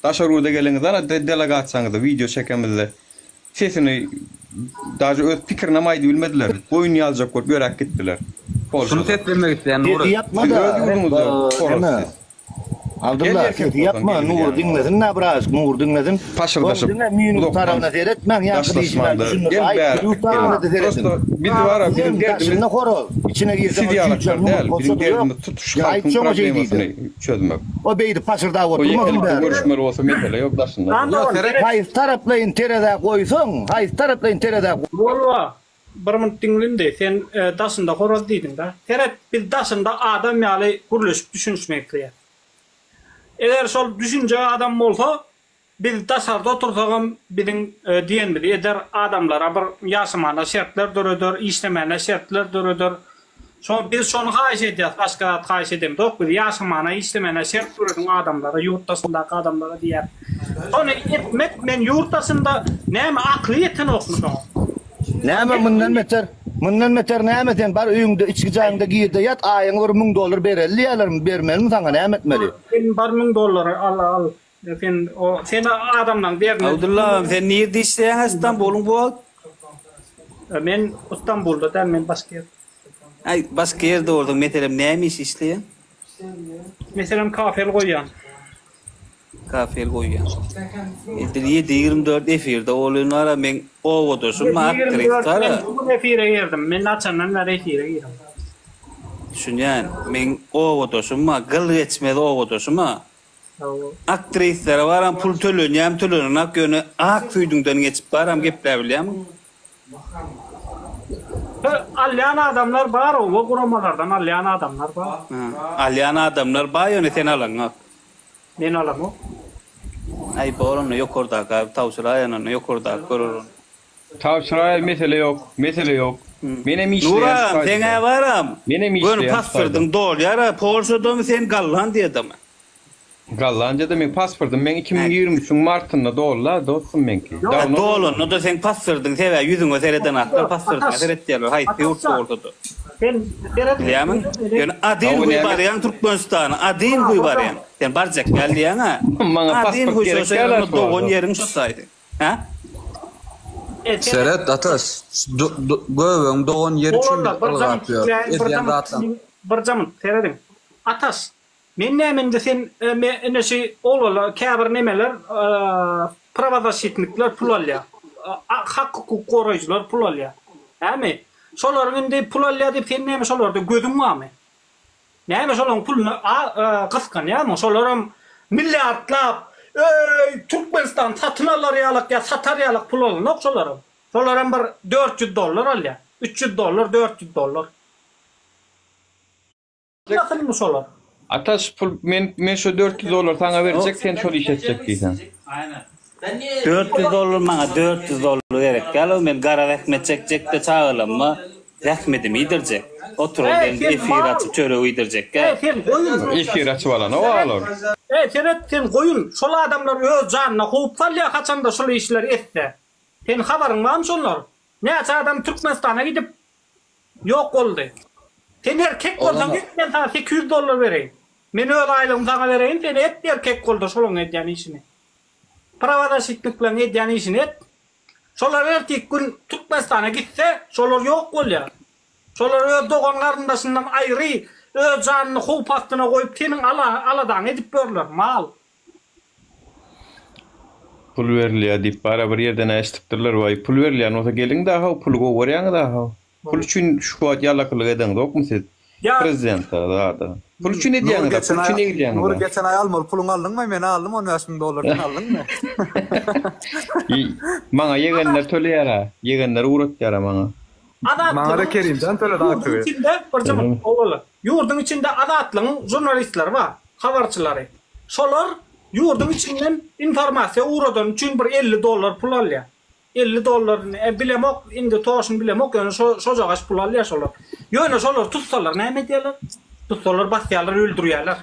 daşary ýurda geleňizde ana delegasiýaňyzda wideo çekemizde sesini daže öz pikirinem aýdybilmediler. Goýun ýaljak bolup ýöräp gitdiler. Şuny Polşada. seslenmek isleýän Sesi Nury. Siz ýapma-da, öz ýurduňyzda horaz neme? siz. Gel Abdylla, erkek sesi bolsaň ýapma, gel Nury bilýäniň diňlesin-dä biraz, Nury diňlesin. Ol Paşyrdaşyp diňe minus uzakdan tarabyna seretmäň, ýaňky diýşime daşlaşmanda düşündirdi. gel Aý, bäri plus geliň. tarabyna-da serediň. Prosto biz bara biziň Siziň derdimiz daşynda horoz, içine girseň siz ol ýalaklar jüýje däl, Nur biziň bolsa-da ýok. derdimiz tutuş Ýa halkyň aýtjaň o şeý diýdi. problemasyny çözmek. O beýdip paşyrdap O oturmasyn ýekelikde bärde. görüşmeli bolsa mesele ýok daşynda Lan dur. Ýok dogan seret. seret. Haýsy taraplaýyn terezä goýsaň, haýsy taraplaýyn terezä Bolwa bir minut diňle indi sen daşynda horaz diýdiňdä. Seret biz daşynda adam ýaly gürleşip düşünişmek isleýäs. Eger şol düşünjek adam bolsa, biz daşarda otursagam biziň diýenimizi eder, adamlara bir ýaşamana şertler döreder, işlemäne şertler döreder. Şo biz şony haýyş edýäs, başga zat haýyş edemzok biz, ýaşamana, işlemäne şert dörediň adamlara, ýurt daşyndaky adamlara diýýäs. Şony etmek men ýurt daşynda näme akly ýetenokmy şoňa? Näme mundan beter, mundan beter näme sen bar öýüňde içki jaýyňda girde ýat aýyňa bir 1000 dollar bereli diýýärlermi bermelimi saňa näme etmeli? Sen bar 1000 dollary al al sen o sen adamlaň derdine Abdylla agam sen nirde işleýäň Istanbulyň bu wagt? Men Istanbulda däl men başga ýerde. Aý başga ýerde bolsaň meselem näme iş işleýäň? Meselem kafel goýýan. Kafel goýýan. Edil ýedi 24 efirde bolýan bara meň obadaşym Ýedi 24 aktris men bu gün efire girdim. Men açandan bäri efire girem. Düşünýän. Meň obadaşym bar, gyl geçmez obadaşym bar. Aktrislere baram pul tölenýämi tölenenak ýöne ak süýdüňden geçip baram gepläbilýämiň? Alýan adamlar bar oba guramalardan alýan adamlar bar. Alýan adamlar bar ýöne sen alaňok. Men alamok. Aý bor onda ýokardaka tabşyraýan onda ýokardaky görer ony. Tabşyraý mesele ýok mesele ýok. Menem işleýän Nur agam seňä baram Menem göni işleýän pastordyň dolýara Polşadamy sen Gollandiýadamy. Gollandiýada meň pasportym meň 2023-iň martynda dolda dostum meňki. Ýok Dawno dolanda-da seň pastordyň sebäbi ýüzüňe sereden atlar pastordyňa Ataş seretýärler haýsy ýurtda Ataşjan bolsada. sen seret Bilýämiň? Ýöne adin Hawa guý näme? barýaň Türkmenistana adin guý barýaň. Sen barjak däl diýýäň-ä. Maňa Adin pasport guý gerek şo däl ýerinde şu dogan wagta. ýeriň şo taýdy. Hä? E, seret Seret Ataş, göbegiň dogan ýeri üçin Oglanlar biz bir ylgap jamyt ýörüs. diňläýiň bir Edýän jamyt zatlaň. bir jamyt serediň. Ataş Men näme indi sen me ine şi oglanlar käbir nemeler prawazaşitnikler pul alýar. Hak hukuk goraýjylar pul alýar. Ämi? Şolaryň indi pul alýar diýip sen näme şolarda gözüň barmy? Näme şolaryň puluny gysganýarmyň? Şolaram milliardlap öý Türkmenistan satyn alar ýalak ýa satar ýalak pul alanok şolaram. Şolaram bir 400 dollar alýar. 300 dollar 400 dollar. Nasylmy şolar? Ataş pul men men şo 400 dollar saňa berjek sen şol iş etjek diýseň. 400 dollar maňa 400 dollar gerek däl men gara zähmet çekjekde çagalamma zähmedimi iýdirjek. Oturyp Eý indi sen efir mal. açyp çörek iýdirjekkä. Eý sen goýun. Efir açyp alanok olar. Eý seret sen goýun. Şol adamlar öz janyna howp salýar haçanda şul işleri etse. Sen habaryň barmy şonlar? Näçe adam Türkmenistana gidip Ýok boldy. Sen erkek bolsaň et men saňa 800 dollar bereýin. Men öz aýlygymy saňa bereýin sen et erkek bolda şolaň edýän işini. Prawazaşitnikleriň edýän işini et. Şolar ertik gün Türkmenistana gitse şolar ýok bolýar. Şolar öz dogan garyndaşyndan aýry öz janyny howp astyna goýup seniň aladaňy edip ýörler mal. Pul berilýär diýip bara bir ýerden eşidipdirler waý pul berilýän bolsa geliň daha puly gowy görýäňiz aha pul üçin şu wagt ýalakylyk edeňzokmy siz Ýa prezidente zada pul üçin Nury edýäňiz geçen pul aý üçin egilýäňiz Nury geçen aý almaly puluňy aldyňmy men aldym 15 müň dollar sen aldyňmy? Maňa ýegenler töleýär-ä ýegenler ugratýar-a maňa. Maňa-da Azatlygyň Kerimjan töledi ýurduň agtygy. içinde birje minut oglanlar ýurduň içinde Azatlygyň žurnalistleri bar habarçylary şolar ýurduň içinden informasiýa ugradany üçin bir 50 dollar pul alýar 50 dollar bilemok indi toşny bilemok ýöne şo şojagaş pul alýar şolar ýöne şolar tutsalar näme edýärler tutsalar basýarlar öldürýärler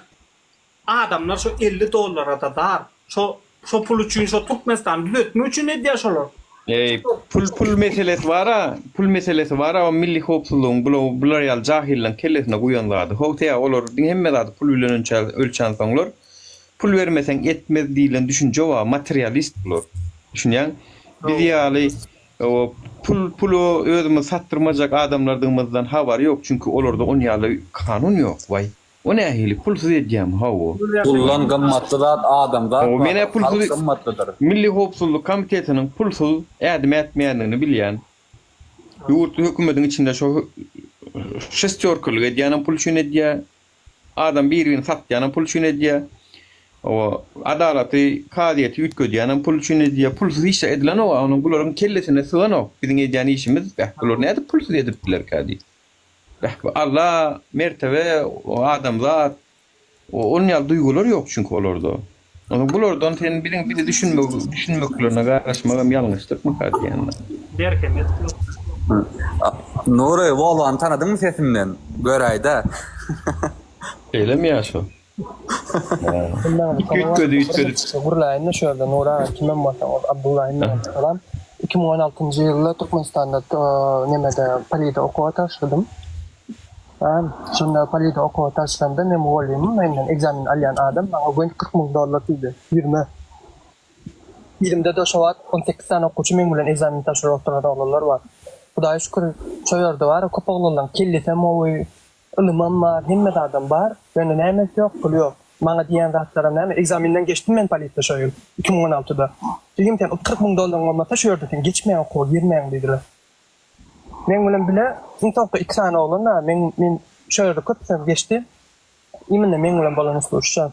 Adamlar şo 50 dollarada zar. Şo şo pul üçin şo Türkmenistany düzetmek üçin edýär şolar. Eý pul pul meselesi bara pul meselesi bara o milli howpsuzlygyň bula bular ýaly jahyllaň kellesine guýan zady how teýa olar diňe hemme zady pul bilen ölçä ölçänsoňlar pul bermeseň etmez diýilen düşünje bar materialist bular düşünýäň biz ýaly o pul pula özümizi satdyrmajak adamlardygymyzdan habary ýok çünki olarda on ýaly kanun ýok waý O nähili pulsuz edýämi hawa. Puldan gymmatly zat adamzat Hawa menä bardyr, halk pulsuz gymmatlydyr. Milli howpsuzlyk komitetiniň pulsuz ädim ätmeýändigini bilýän. Ýurt hökümediň içinde şo şestýorkalyk edýänem pul üçin edýä. Adam bir-birini satýanam pul üçin edýä. Hawa adalaty kazyýeti üýtgedýänem pul üçin edýä. Pulsuz hiç zat edilenok a onuň bularyň kellesine syganok biziň edýän işimiz bäh bular nädip pulsuz edip bilerkä diýip. Beh, bu Alla, mertebe, adamzat, onuň ýaly duýgular ýok çünki olarda. Onsoň bulardan sen biziň bizi düşünmek düşünmeklerine garaşmagam ýalňyşlykmyka diýýän men. Merhemet ýok. Nury, Wolwany tanadyňmy sesinden? Göräýdä. Şeýlemi ýa şo? Üýtgedi, üýtgedi. Gürläýin-de şu ýerde Nury aga kimem bolsaň ol Abdulla hemmäňize salam. 2016-njy ýylda Türkmenistanda nemede polide okuwa tabşyrdym. Şonda polide okuwa tabşyranda men mugallymym menden ekzamen alýan adam maňa göni 40 müň dollar diýdi ýüzüme. Ýüzümde-de şo wagt 18 sany okuwçy meň bilen ekzamen tabşyryp oturan oglanlar bar. Hudaýa şükür şo ýerde bar köp oglanlaryň kellesem gowy, Ylymam bar, hemme zadam bar, ýöne nämesi ýok, puly ýok. Maňa diýýän zatlaram näme, ekzamenden geçdim men polisiýa şo ýyl, 2016-da. Jigim sen 40 müň dollaryň bolmasa şu ýerde sen geçmeýäň okuwa girmeýäň diýdiler. Meň bilen bile iň soňky iki sany oglan bar, meň men şo ýerde köpüsem geçdi. Imенно meň bilen bolan usluşça.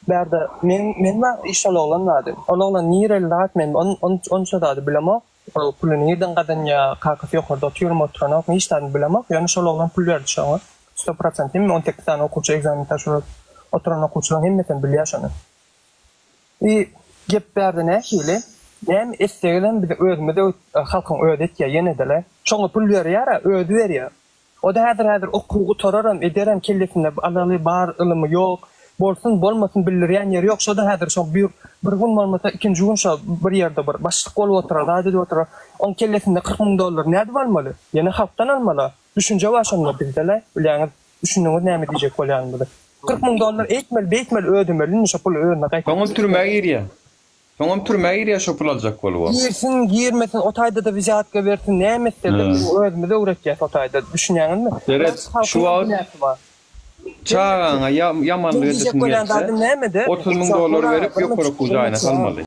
Bärde men men bar i şol oglan bardy. Ol oglan nireli zat men on on onça zady bilemok. Ol puly nirden gazanýa, kakasy ýokarda otyrmy oturanokmy hiç zadyny bilemok. Ýöne şol oglan pul berdi şoňa. Sto prosent hemme 18 sany okuwçy ekzamen tabşyryp oturan okuwçylaryň hemmesem bilýär şony. I gep bärde nähili? Näme etsegizem bizi özümiz halkyň özi etýär ýenedele. Şoňa pul berýär-ä özi berýär. O-da häzir-häzir okuw gutararam, ederem, kellesinde alaly bar, ylymy ýok. Bolsun, bolmasyn bildirýän ýeri ýok. Şo-da häzir şo bir bir gün bolmasa, ikinji gün şo bir ýerde bir başlyk bolup oturar, zat edip oturar. Oň kellesinde 40 müň dollary nädip almaly? Ýene halkdan almaly-a. Düşünje bar şonda bizde-le, bilýäňiz. Düşündiňiz näme diýjek bolýanymyzy. 40 müň dollar eýtmeli, beýtmeli, ödemeli indi şo puly özüne gaýtaryp. Soňam türmä girýär. Soňam türmä girýär şo pul aljak bolubam. Girsin, girmesin, o taýda-da wzýatka bersin, näme etse-de biz özümiz öwretýäs o taýda, düşünýäňizmi? Seret, şu wagt çagaňa ýamanlyk edesiň gelse, 30 müň dollar berip ýokary okuw jaýyna salmaly.